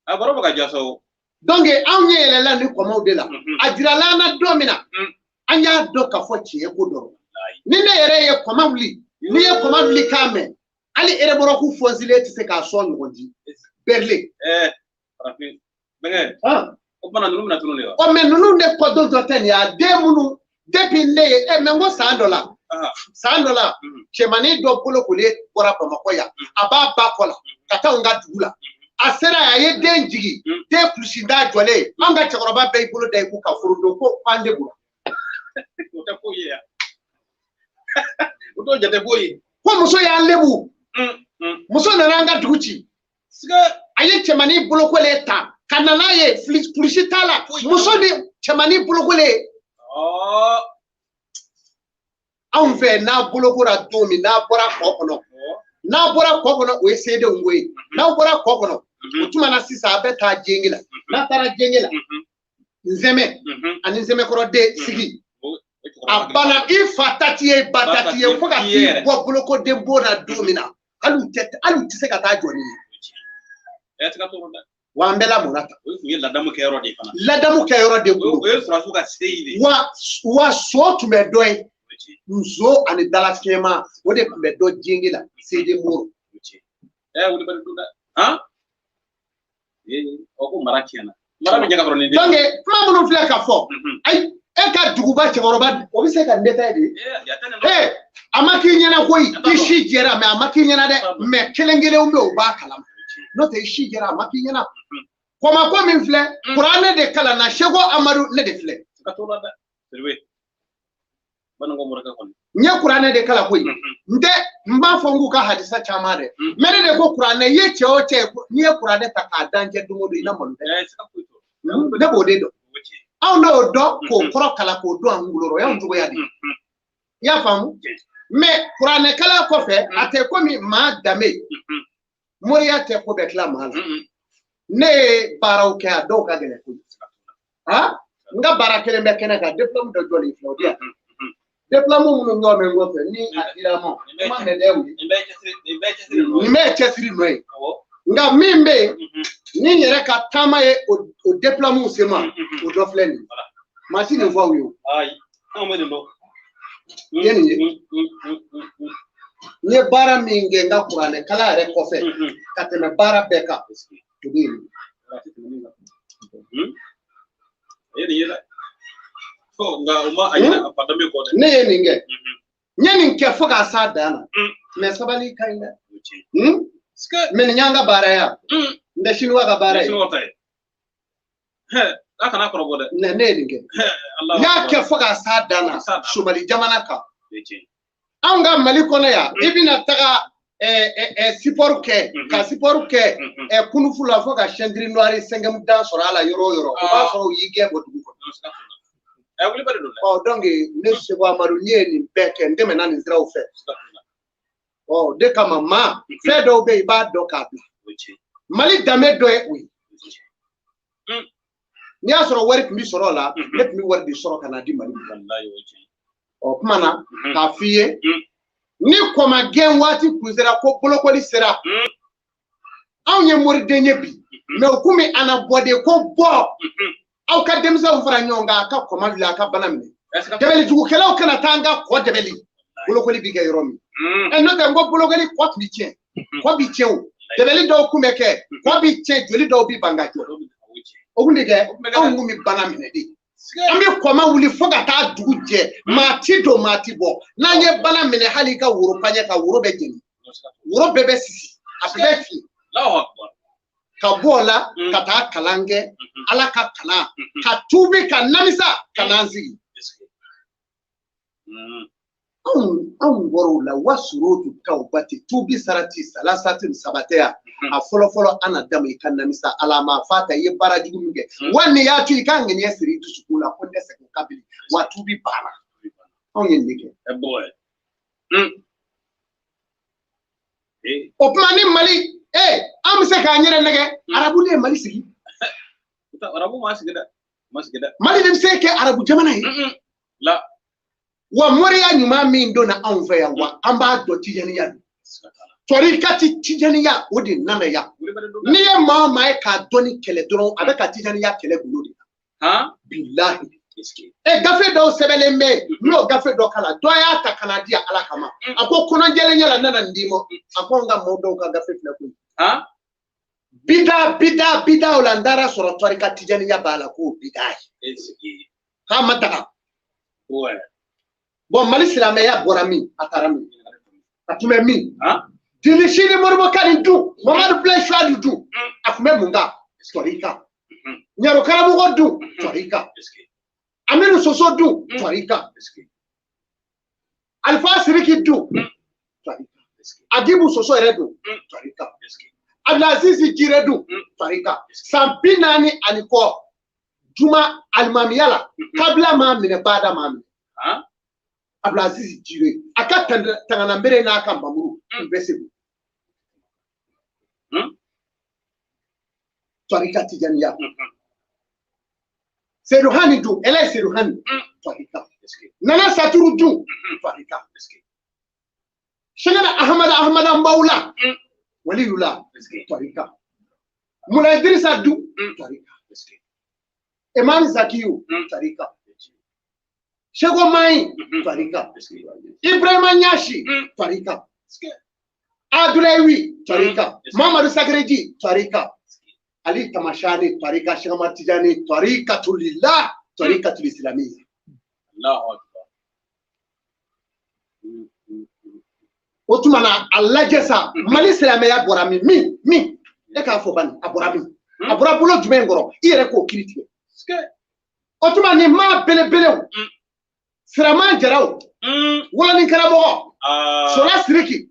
Speaker 2: A baro bɛ ka ja sa o.
Speaker 1: Donc anw ɲɛ yɛlɛla ni kɔmaw de la. A jirala an na don min na, an y'a dɔn k'a fɔ tiɲɛ ko dɔrɔn. Ni ne yɛrɛ ye kɔma wuli, n'i ye kɔma wuli k'a mɛn, hali erebɔrɔku fɔnsilen tɛ se k'a sɔn ɲɔgɔn ji. Bɛrile.
Speaker 2: Farafin. Bɛnkɛ. O kumana ninnu bɛna tunun de wa?
Speaker 1: Ɔ, mɛ ninnu de kɔ don dɔ tɛ nin ye. A den minnu depuis ne ye, mɛ n ko san dɔ la. San dɔ la, cɛmannin dɔ bolokolen bɔra Bamakɔ yan, a b'a ba kɔ la ka taa anw ka dugu la. A sera yan, a ye den jigin, den kulusi da jɔlen, anw ka cɛkɔrɔba bɛɛ y'i bolo da i kun ka forondo ko k'an de bolo.
Speaker 2: O tɛ foyi ye yan. O t'o jate foyi ye.
Speaker 1: Ko muso y'an lebu. Muso nana an ka dugu ci. A ye cɛmannin bolokolen ta ka na n'a ye, kulusi t'a la. Muso ni cɛmannin bolokolen. Anw fɛ, n'a bolokora don min, n'a bɔra kɔ kɔnɔ, n'a bɔra kɔ kɔnɔ, o ye seedenw ko ye. N'aw bɔra kɔ kɔnɔ, o tuma na sisan a bɛ taa jenge la. N'a taara jenge la, nzɛmɛ ani nzɛmɛkɔrɔden sigi. A banna, i fa ta t'i ye, ba ta t'i ye, fo ka t'i bɔ bolokoden bon na don min na, hali u tɛ se ka taa jɔ n'i ye. Wa an bɛɛ lamɔna tan.
Speaker 2: O tun ye ladamu kɛyɔrɔ de ye fana.
Speaker 1: Ladamu kɛyɔrɔ de kun don.
Speaker 2: O ye sɔrɔdasiw ka se ye de.
Speaker 1: Wa so tun bɛ dɔ ye. Nzo ani dalafiɲɛma, o de tun bɛ dɔ jenge la, seden moro.
Speaker 2: Wulibali don dɛ. Han? O ko mara tiɲɛna. Mara bɛ ɲɛ ka sɔrɔ nin den.
Speaker 1: Donc kuma minnu filɛ ka fɔ, ayi, e ka duguba cɛkɔrɔba, o bɛ se ka nin détail de. A ma k'i ɲɛna koyi, i si jɛra, mɛ a ma k'i ɲɛna dɛ, mɛ kelen kelenw bɛ yen, o b'a kalama. N'o tɛ, i si jɛra, a ma k'i ɲɛna. Kɔmako min filɛ, kuranɛ de kalanna, Seko Amadu ne de filɛ. N ye kuranɛ de kalan koyi. N tɛ, n b'a fɔ n k'u ka hadisa caman dɛ. Mɛ ne de ko kuranɛ, i ye cɛ o cɛ, n'i ye kuranɛ ta k'a dan cɛ don o don, i na malo dɛ. Ne b'o de dɔn. Anw n'o dɔn k'o kɔrɔ kalan k'o dɔn an kunkolo rɔ, o y'anw cogoya de ye. I y'a faamu? Mɛ kuranɛ kalan kɔfɛ, a tɛ komi maa danbe. Moriya tɛ ko bɛɛ tila maa la. Ne ye baaraw kɛ a dɔw ka gɛlɛn kojugu. N ka baara kelen bɛ kɛnɛ kan, diplôme dɔ jɔlen filɛ o di yan. Diplôme minnu ɲɔgɔn bɛ n kɔfɛ ni a dira n ma, kuma mɛn dɛ o ye.
Speaker 2: Nin bɛɛ
Speaker 1: ye cɛsiri nɔ ye. Nka min bɛ yen, ni n yɛrɛ ka taama ye o diplôme se ma, o dɔ filɛ nin ye. Maa si nin fɔ aw ye o.
Speaker 2: Ayi, anw bɛ nin dɔn.
Speaker 1: I ye nin ye. N ye baara min kɛ n ka kuranɛ kalan yɛrɛ kɔfɛ ka tɛmɛ baara bɛɛ kan, o de ye nin
Speaker 2: ye. Ne
Speaker 1: ye nin kɛ. N ye nin kɛ fo k'a s'a dan na. Mɛ sabali ka ɲi dɛ. Mɛ nin y'an ka baara ye n tɛ siniwa ka baara ye.
Speaker 2: A kana kɔrɔbɔ dɛ.
Speaker 1: Ne ye nin kɛ. N y'a kɛ fo k'a s'a dan na Somali jamana kan. Anw ka Mali kɔnɔ yan, i bɛna taga sipɔri kɛ, ka sipɔri kɛ kunufu la fo ka ceinture noire cinquième dan sɔrɔ a la yɔrɔ o yɔrɔ. O b'a sɔrɔ u y'i gɛn bɔ dugu kɔnɔ. Ɔ donc ne Seko Amadu n ye nin bɛɛ kɛ, n tɛmɛna nin siraw fɛ. Ɔ de kama maa fɛn dɔw bɛ yen i b'a dɔn k'a bila. Mali danbe dɔ ye o ye. N'i y'a sɔrɔ wari tun bɛ sɔrɔ o la, ne tun bɛ wari de sɔrɔ ka n'a di Mali ma. Ɔ kuma na k'a f'i ye, ni kɔmagɛn waati kun sera ko bolokoli sera, anw ye moriden ye bi, mɛ u kun bɛ an na bɔ de ko bɔ aw ka denmisɛnw fara ɲɔgɔn kan a ka kɔma wuli a ka bana minɛ. Dɛbɛlijugukɛlaw kana taa an ka kɔ dɛbɛli, bolokoli bɛ kɛ yɔrɔ min. N'o tɛ n ko bolokoli kɔ tun bɛ tiɲɛ, kɔ bɛ tiɲɛ o, dɛbɛli dɔw kun bɛ kɛ, kɔ bɛ tiɲɛ, joli dɔw bɛ ban ka jɔ. O kun de kɛ anw kun bɛ bana minɛ de. An bɛ kɔma wuli fo ka taa dugu jɛ, maa ti don maa ti bɔ. N'an ye bana minɛ hali i ka woro paɲɛ kan, woro bɛ jeni, woro bɛɛ bɛ sisi, a bɛɛ bɛ fin. Ka bɔ o la ka taa kalan kɛ, Ala ka kalan, ka tuubi ka namisa ka n'an sigi. Anw bɔra o la wa surutu tawbati tuubi sarati salasati sabatɛya. A fɔlɔ fɔlɔ an na damu i ka namisa Ala ma fa ta i ye baara jugu min kɛ, wa nin y'a to i ka ŋaniya siri i dusukun la ko n tɛ segin o kan bilen, wa tuubi banna. Anw ye nin de kɛ. O kuma ni Mali an bɛ se k'an yɛrɛ nɛgɛ, arabu de ye Mali sigi.
Speaker 2: Arabu ma sigi dɛ, ma sigi dɛ.
Speaker 1: Mali de bɛ se kɛ arabu jamana ye.
Speaker 2: La.
Speaker 1: Wa moriya ɲuman min donna anw fɛ yan, wa an b'a dɔn tijaniya don. Tɔrikati tijaniya o de nana yan. N'i ye maa o maa ye k'a dɔnni kɛlɛ dɔrɔn, a bɛ ka tijaniya kɛlɛ bolo de la. Bilahi. Gafe dɔw sɛbɛnlen bɛ yen, n'o gafe dɔ kalan, dɔ y'a ta ka n'a di Ala kama. A ko kɔnɔjɛlenya la n nana nin d'i ma. A ko n ka maaw dɔw ka gafe filɛ koyi. Bida bida bida o la n taara sɔrɔ tɔrika tijaniya b'a la k'o bida ye. K'a ma daga. Bon Mali silamɛya bɔra min, a taara min, a tun bɛ min. Dilisi ni Moribo Kani dun, Mamadu Bilayi Suwadu dun, a tun bɛ mun kan? Tɔrika. Ɲaro karamɔgɔ dun, tɔrika. Aminu Soso dun, tɔrika. Alifa Siriki dun, tɔrika. Agibu Soso yɛrɛ dun, tɔrika. Abdulaziz Jire dun, tɔrika. San 40 ni kɔ, juma alimamiya la, kabila m'a minɛ, baada m'a minɛ. Abdulaziz Jire, a ka tanganabere n'a ka mamuru, u bɛ segu. Tɔrika tijaniya. Seydou Hani dun, Elayi Seydou Hani, tɔrika. Nana Saturu dun, tɔrika. Sɛgɛnɛ Ahamada Ahamada Mbawula, waliyula, tɔrika. Mula Idrissa dun, tɔrika. Imam Zakiyu, tɔrika. Seko Mayi, tɔrika. Ibrahima Ɲasi, tɔrika. Abdoulaye tɔrika. Mamadu Sakereji, tɔrika. Ali Tamashani, tɔrika. Cheikh Ahmad Tijani, tɔrikatulillah, tɔrikatul islamiyya.
Speaker 2: Allahu akbar.
Speaker 1: O tuma na a lajɛ sa, Mali silamɛya bɔra min min min, e k'a fɔ bani, a bɔra min, a bɔra bolo jumɛn kɔrɔ, i yɛrɛ k'o kiiri tigɛ. O tuma nin maa belebelew, Siraman Jaraw, Wolonin karamɔgɔ, Sola Siriki.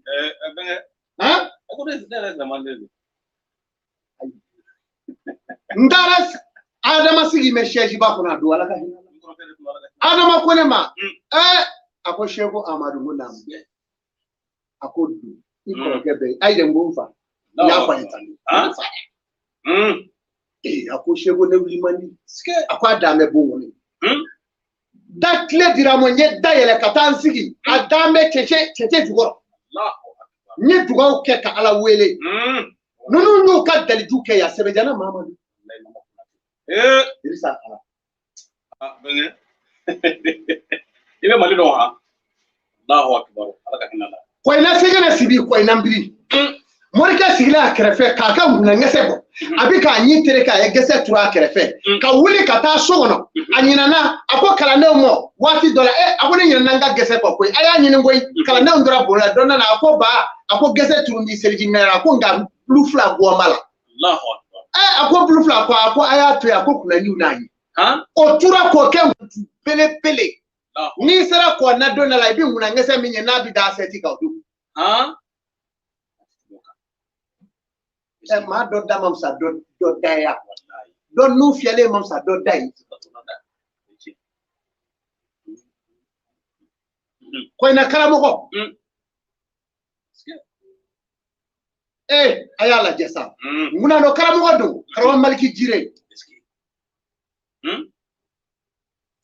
Speaker 1: N taara Adama sigi mɛ siège ba kɔnɔ a don, Ala ka hinɛ. Adama ko ne ma, a ko Seko Amadu, n ko naamu. A ko dun, i kɔrɔkɛ bɛ yen, ayi dɛ, n ko n fa. N y'a fɔ a ye tan. Ee, a ko seko ne wuli man di. A ko a dan bɛ bon kɔnɔ. Da tile dira ma, n ye da yɛlɛ ka taa n sigi. A dan bɛ cɛncɛn jukɔrɔ. N ye dugawu kɛ ka Ala wele. Ninnu y'u ka daliju kɛ yan, Sɛbɛjana Mamadu. Dirisa Ala.
Speaker 2: I bɛ Mali dɔn wa? Allahu akbar. Ala ka hinɛ la.
Speaker 1: Kɔyina sɛgɛnɛ sibi kɔyina biri. Morikɛ sigilen a kɛrɛfɛ k'a ka ŋunangɛsɛ bɔ. A bɛ k'a ɲi tere k'a ye gɛsɛ turu a kɛrɛfɛ. Ka wuli ka taa so kɔnɔ. A ɲinɛna, a ko kalandenw ma waati dɔ la, a ko ne ɲinɛna n ka gɛsɛ kɔ koyi. A y'a ɲini koyi. Kalandenw tora bolo la, dɔ nana, a ko ba, a ko gɛsɛ turu ni seliji minɛ la, a ko nka bulu fila bɔ ma la. A ko bulu fila kɔ, a ko a y'a to yen, a ko kunnaliw n'a ye. O tura k'o kɛ belebele. N'i sera kɔ na don dɔ la, i bɛ ŋunangɛsɛ min ye n'a bɛ da asɛti kan o don. Maa dɔ da ma fisa dɔ da ye, dɔ nun fiyɛlen ma fisa dɔ da ye. Kɔyina karamɔgɔ. A y'a lajɛ sa. Ŋunanɔ karamɔgɔ don, karamɔgɔ Maliki Jire.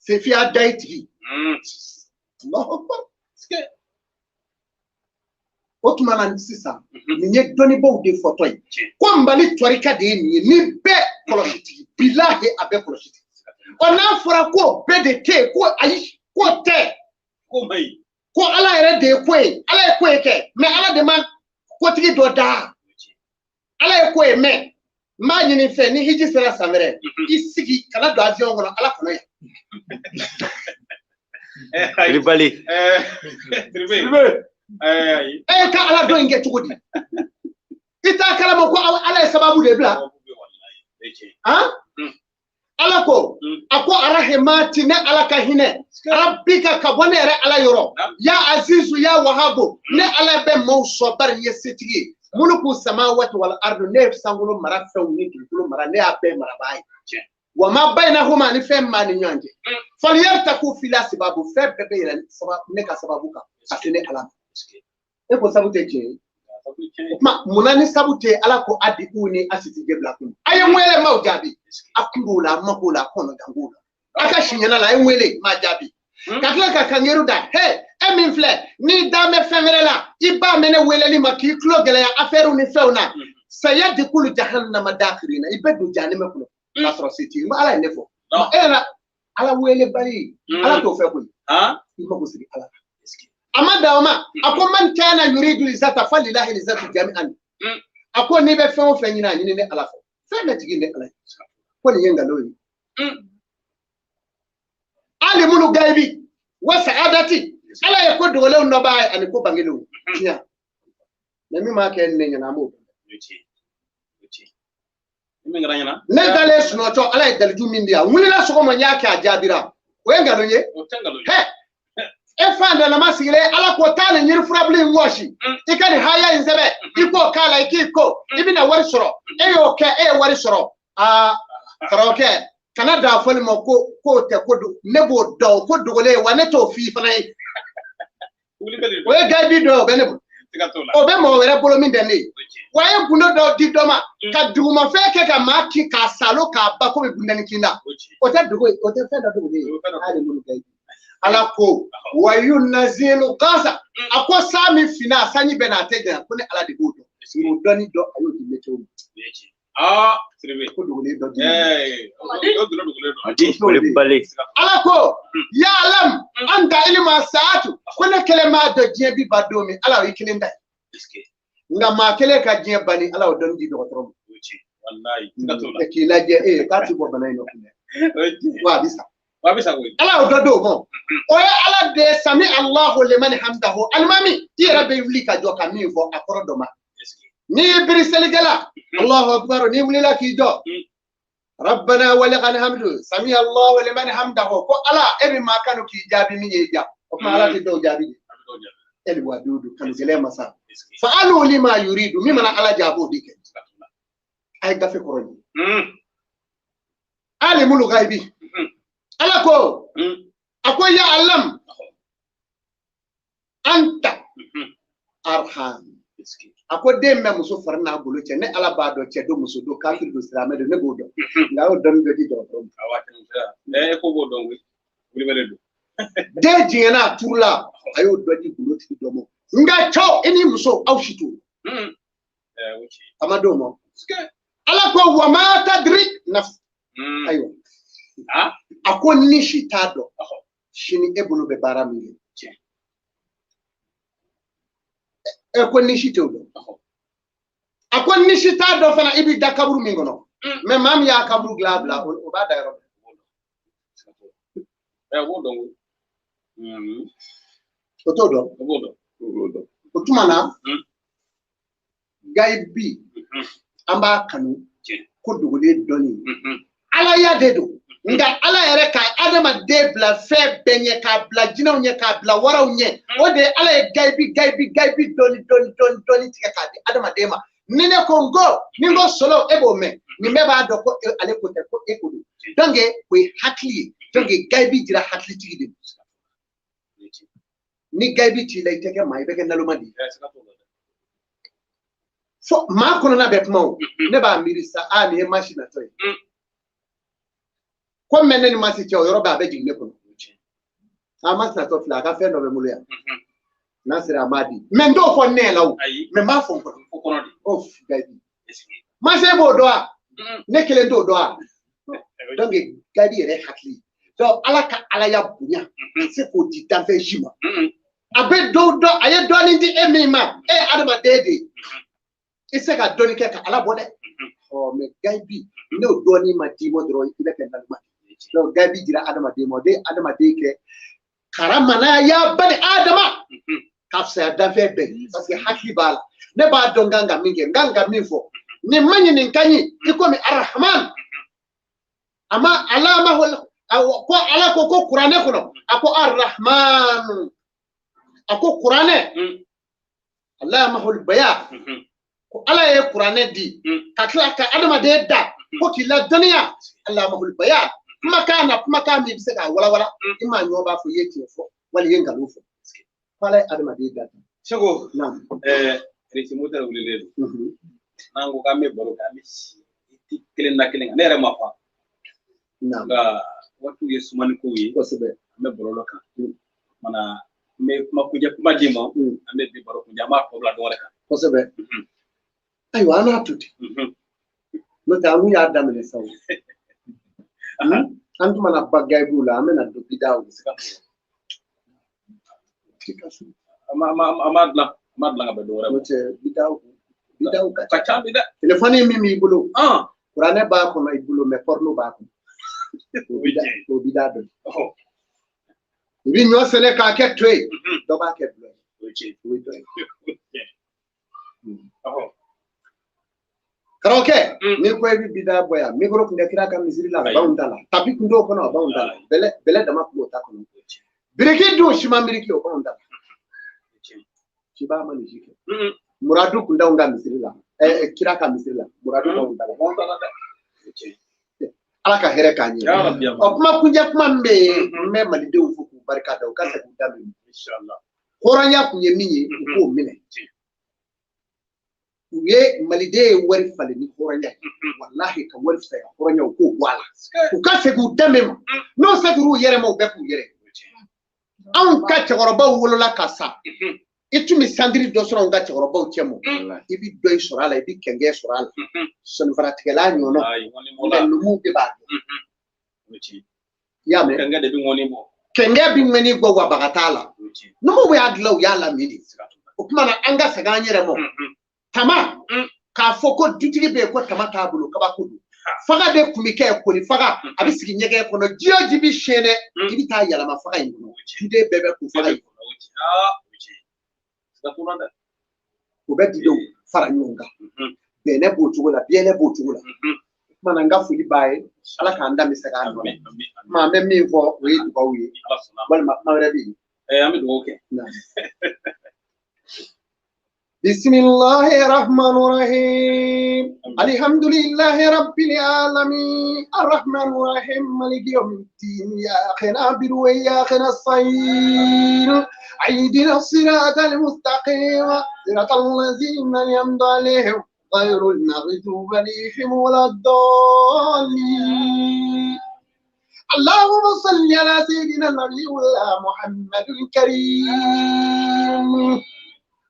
Speaker 1: Sefiya da ye tigi. Allahu akbar. O tuma na sisan, nin ye dɔnnibaaw de fɔtɔ ye. Ko Mali tɔrika de ye nin ye, ni bɛɛ kɔlɔsi tigi, bilahi a bɛɛ kɔlɔsi tigi. Ɔ n'a fɔra ko bɛɛ de tɛ yen, ko ayi, k'o tɛ. Ko Ala yɛrɛ de ye ko ye, Ala ye ko ye kɛ, mɛ Ala de ma kotigi dɔ da. Ala ye ko ye, mɛ n b'a ɲini fɛ ni hiji sera san wɛrɛ, i sigi kana don avion kɔnɔ, Ala kɔnɔ yan.
Speaker 3: Kulibali.
Speaker 1: E ka Ala dɔn in kɛ cogo di? I t'a kalama ko Ala ye sababu de bila. Ala ko, a ko arahimati, ne Ala ka hinɛ, rabbika ka bɔ ne yɛrɛ Ala yɔrɔ, ya azizu ya wahabu, ne Ala bɛ maaw sɔn bari n ye setigi ye. Muluku samawati wal ardu, ne ye sankolo mara fɛnw ni dugukolo mara, ne y'a bɛɛ marabaa ye. Wa ma bainahuma, ni fɛn maa ni ɲɔgɔn cɛ. Faliyartaku fila sababu, fɛn bɛɛ bɛ yɛlɛ ne ka sababu kan ka se ne Ala ma. E ko sabu tɛ tiɲɛ ye. O tuma munna ni sabu tɛ Ala ko a di u ni a sisi jɛ bila kun. A ye n wele m'aw jaabi. A kun b'o la, a ma k'o la, a kɔnɔ dan k'o la. A ka si ɲɛna la, a ye n wele m'a jaabi. Ka tila ka kangeru da, he, e min filɛ, n'i dan bɛ fɛn wɛrɛ la, i ba mɛn ne weleli ma k'i tulo gɛlɛya affaire ni fɛnw na. Saya dikulu jahannama dakhirina, i bɛ don jahanama kɔnɔ. K'a sɔrɔ se t'i ye. Ala ye ne fɔ. E yɛrɛ Ala wele bali, Ala t'o fɛ koyi. I mago siri Ala la. A ma dan o ma, a ko man kana yuridu lizata falilahi lizatu jami'an. A ko n'i bɛ fɛn o fɛn ɲini, a ɲini ne Ala fɛ. Fɛn bɛɛ tigi ne Ala ye. Ko nin ye nkalon ye. Alimulu gaibi wa sa'adati, Ala ye ko dogolenw dɔ b'a ye ani ko bangelenw. Tiɲɛ. Mɛ min m'a kɛ ne ɲɛna, an b'o dɔn. Ne dalen sunɔgɔ, Ala ye daliju min di yan, n wulila sɔgɔma n y'a kɛ, a jaabira. O ye nkalon ye. E fan dɔ sigilen, Ala ko taa nin yiri furabulu in wɔsi, i ka nin haya in sɛbɛn, i k'o k'a la, i k'i ko, i bɛna wari sɔrɔ. E y'o kɛ, e ye wari sɔrɔ. Aa karamɔgɔkɛ, kana dan fɔli ma ko k'o tɛ ko ne b'o dɔn ko dogolen, wa ne t'o f'i fana ye. O ye gabi dɔ ye, o bɛ ne bolo. O bɛ mɔgɔ wɛrɛ bolo min tɛ ne ye. Wa a ye gundo dɔw di dɔ ma ka dugumafɛn kɛ ka maa kin k'a salo k'a ba komi bundani kinda. O tɛ dogo ye, o tɛ fɛn dɔ dogolen ye. Hali minnu kɛ. Ala ko wa yunazilu gasa, a ko san min finna, sanji bɛ na, a tɛ janya, ko ne Ala de b'o dɔn. O dɔnni dɔ a y'o di météo ma. Ko dogolen dɔ di. Ala ko ya alam anta ilma saatu, ko ne kelen m'a dɔn diɲɛ bi ban don min, Ala o y'i kelen ta ye. Nka maa kelen ka diɲɛ banni, Ala y'o dɔnni di dɔgɔtɔrɔ ma. K'i lajɛ, k'a ti bɔ bana in nɔ kun dɛ. Wa a bɛ sa. Ala y'o dɔ d'o ma. O ye Ala de ye, sami Allahu liman hamdahu. Alimami, i yɛrɛ bɛ wuli ka jɔ ka min fɔ a kɔrɔ dɔ ma. N'i y'i biri selikɛla, Allahu akbar, n'i wulila k'i jɔ, Rabbana walakal hamdu, sami Allahu liman hamdahu. Ko Ala, e bɛ maa kanu k'i jaabi min ye i ja. O tuma Ala tɛ dɔw jaabi de. El wadudu, kanu gɛlɛn masa. Fa'alu lima yuridu, min mana Ala jaabi o de kɛ. A ye gafe kɔrɔ ye. Alimul ghaibi. Ala ko, a ko ya alam, anta arham. A ko den bɛ muso fari n'a golo cɛ, ne Ala b'a dɔn cɛ don muso don, kafiri don silamɛ don, ne b'o dɔn. Nka a y'o dɔnni dɔ di dɔgɔtɔrɔ ma.
Speaker 2: Awɔ, a tɛmɛ e ko b'o dɔn koyi, wulibali don.
Speaker 1: Den jiginna a turula, a y'o dɔ di golotigi dɔ ma. Nka cɛw, i ni muso aw si t'o. A ma d'o ma. Ala ko wa ma tadri nafs. Ayiwa. A ko ni si t'a dɔn sini e bolo bɛ baara min kɛ. E ko ni si t'o dɔn. A ko ni si t'a dɔn fana i b'i da kaburu min kɔnɔ. Mais maa min y'a kaburu dilan a bila, o b'a da yɔrɔ bɛɛ.
Speaker 2: O b'o dɔn.
Speaker 1: O t'o dɔn.
Speaker 2: O b'o dɔn.
Speaker 1: O tuma na, gayibi an b'a kanu ko dogolen dɔnni. Alaya de don. Nka Ala yɛrɛ ka adamaden bila fɛn bɛɛ ɲɛ, k'a bila jinɛw ɲɛ, k'a bila waraw ɲɛ. O de ye Ala ye gayibi gayibi gayibi dɔɔni dɔɔni dɔɔni dɔɔni tigɛ k'a di adamaden ma. Ni ne ko n ko, ni n ko solo, e b'o mɛn. Nin bɛɛ b'a dɔn ko ale ko tɛ, ko e ko don. Donc o ye hakili ye. Donc gayibi jira hakilitigi de. Ni gayibi t'i la, i tɛ kɛ maa ye, i bɛ kɛ naloma de ye. Fo maa kɔnɔna bɛ kuma o. Ne b'a miiri sa, aa nin ye masi natɔ ye. Ko mɛ ne ni masi cɛ, o yɔrɔ bɛɛ a bɛ jigin ne kɔnɔ. A masi natɔ filɛ, a ka fɛn dɔ bɛ n bolo yan. N'a sera a m'a di. Mɛ n t'o fɔ ne la o. Mɛ n b'a fɔ n kɔnɔ. O gayibi. Masi e b'o dɔn wa? Ne kelen t'o dɔn wa? Donc gayibi yɛrɛ hakili. Donc Ala ka Alaya bonya ka se k'o di danfɛn si ma. A bɛ dɔw dɔn, a ye dɔɔnin di e min ma, e ye adamaden de ye. I tɛ se ka dɔɔnin kɛ ka Ala bɔ dɛ. Ɔ mɛ gayibi, n'o dɔɔnin ma d'i ma dɔrɔn, i bɛ kɛ naloma ye. Donc gayibi jira adamaden ma, o de ye adamaden kɛ karamana ya bani adama ka fisaya danfɛn bɛɛ ye. Parce que hakili b'a la. Ne b'a dɔn n kan ka min kɛ, n kan ka min fɔ. Nin man ɲi, nin ka ɲi, i komi Arahman. A ma alama ko Ala ko ko kuranɛ kɔnɔ, a ko Arahman. A ko kuranɛ, alamahul baya. Ko Ala ye kuranɛ di ka tila ka adamaden da ko k'i ladɔnniya alamahul baya. Kumakan na, kumakan min bɛ se k'a walawala, i m'a ɲɔ b'a fɔ i ye tiɲɛ fɔ wali i ye nkalon fɔ. Ko Ala ye adamaden da.
Speaker 2: Seko,
Speaker 1: Naam.
Speaker 2: Risi moteur wulilen don. N'an ko k'an bɛ baro kɛ, an bɛ si kelen na kelen kan. Ne yɛrɛ ma fa.
Speaker 1: Naam.
Speaker 2: Nka waatiw ye sumani kow ye.
Speaker 1: Kosɛbɛ.
Speaker 2: An bɛ bɔlɔlɔ kan. Mana n bɛ kuma kuncɛ kuma d'i ma. An bɛ bi baro kuncɛ, an b'a tɔ bila dɔ wɛrɛ kan.
Speaker 1: Kosɛbɛ. Ayiwa, an n'a to ten. N'o tɛ an kun y'a daminɛ sa o. An tun mana ba gayibiw la, an bɛna don bidaw la.
Speaker 2: An b'a dilan, an b'a dilan ka bɛn dɔ wɛrɛ ma.
Speaker 1: N'o tɛ bidaw ka
Speaker 2: ca. Ka ca bi dɛ.
Speaker 1: Telefɔni min b'i bolo, kuranɛ b'a kɔnɔ i bolo, mɛ pɔrɔno b'a kɔnɔ. O bida dɔ ye. I bɛ ɲɔ sɛnɛ k'a kɛ to ye, dɔ b'a kɛ dulɔ ye. O ye dɔ ye. Karamɔgɔkɛ, n'i ko i bɛ bida bɔ yan, mikoro tun tɛ kira ka misiri la, a b'anw da la. Tapi tun t'o kɔnɔ, a b'anw da la. Bɛlɛ dama tun b'o ta kɔnɔ. Biriki dun, siman biriki, o b'anw da la. Ciba ma nin si kɛ. Muradu tun t'anw ka misiri la, kira ka misiri la, muradu b'anw da la. Ala ka hɛrɛ k'an ɲɛ. Ɔ kuma kuncɛ kuma min bɛ yen, n bɛ malidenw fo k'u barika da, u ka segin u da minɛ. Hɔrɔnya kun ye min ye, u k'o minɛ. U ye maliden ye wari falen ni hɔrɔnya ye. Walahi ka wari fisaya hɔrɔnya, u k'o bɔ a la. U ka segin u danbe ma. N'o seginna u yɛrɛ ma, u bɛɛ k'u yɛrɛ. Anw ka cɛkɔrɔbaw wolola ka sa. I tun bɛ sandiri dɔ sɔrɔ anw ka cɛkɔrɔbaw cɛ ma. I bɛ dɔ sɔrɔ a la, i bɛ kɛnkɛn sɔrɔ a la. Sɔnifaratigɛla ɲɔgɔnna. Nka numuw de b'a dɔn. I y'a mɛn?
Speaker 2: Kɛnkɛn de bɛ ŋɔni bɔ.
Speaker 1: Kɛnkɛn bɛ ŋɔni bɔ wa baga t'a la. Numuw y'a dilan, u y'a lamini de. O tuma na an ka segin an yɛrɛ ma. Tama, k'a fɔ ko dutigi bɛ yen ko tama t'a bolo, kabako don. Faga de tun bɛ kɛ koli faga, a bɛ sigi ɲɛgɛn kɔnɔ, ji o ji bɛ siyɛn dɛ, i bɛ taa yɛlɛma faga in kɔnɔ. Duden bɛɛ bɛ k'o faga in kɔnɔ. O bɛ didenw fara ɲɔgɔn kan. Bɛnɛ b'o cogo la, biɲɛnɛ b'o cogo la. O tuma na n ka foli b'a ye, Ala k'an da bɛ se k'a nɔ. Kuma an bɛ min fɔ o ye dugawu ye, walima kuma wɛrɛ bɛ yen.
Speaker 2: An bɛ dugawu kɛ.
Speaker 1: بسم الله الرحمن الرحيم الحمد لله رب العالمين الرحمن الرحيم مالك يوم الدين إياك نعبد وإياك نستعين اهدنا الصراط المستقيم صراط الذين أنعمت عليهم غير المغضوب عليهم ولا الضالين اللهم صل على سيدنا النبي محمد الكريم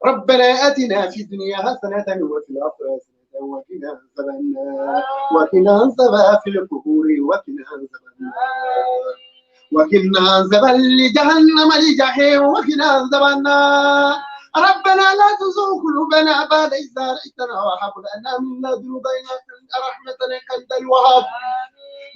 Speaker 1: ربنا آتنا في الدنيا حسنة وفي الآخرة حسنة وقنا عذاب النار وقنا عذاب في القبور وقنا عذاب النار وقنا عذاب لجهنم لجحيم وقنا عذاب النار ربنا لا تزغ قلوبنا بعد إذ هديتنا وهب لنا من لدنك رحمة إنك أنت الوهاب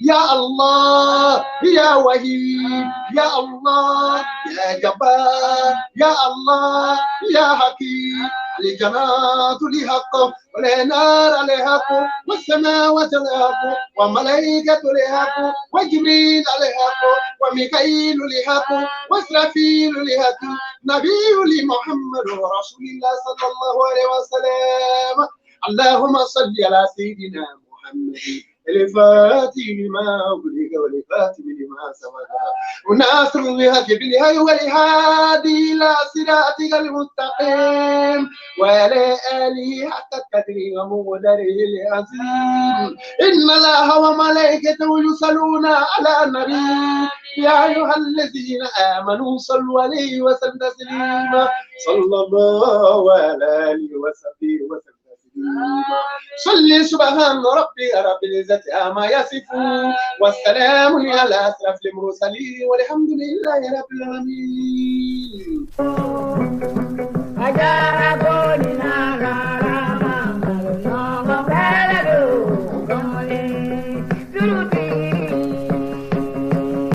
Speaker 1: يا الله يا وهيب يا الله يا جبار يا الله يا حكيم الجنات لحق والنار لحق والسماوات لحق وملائكة لحق وجبريل لحق وميكائيل لحق وإسرافيل لحق نبي لمحمد رسول الله صلى الله عليه وسلم اللهم صل على سيدنا محمد الفاتح لما أغلق والفاتح لما سبق وناصر الهدي بالهدي والهادي إلى صراطك المستقيم وعلى آله حق قدره ومقداره العظيم إن الله وملائكته يصلون على النبي يا أيها الذين آمنوا صلوا عليه وسلموا تسليما صلى الله على آله وصحبه وسلم صلي سبحان ربي رب العزة عما يصفون والسلام على أشرف المرسلين والحمد لله رب العالمين.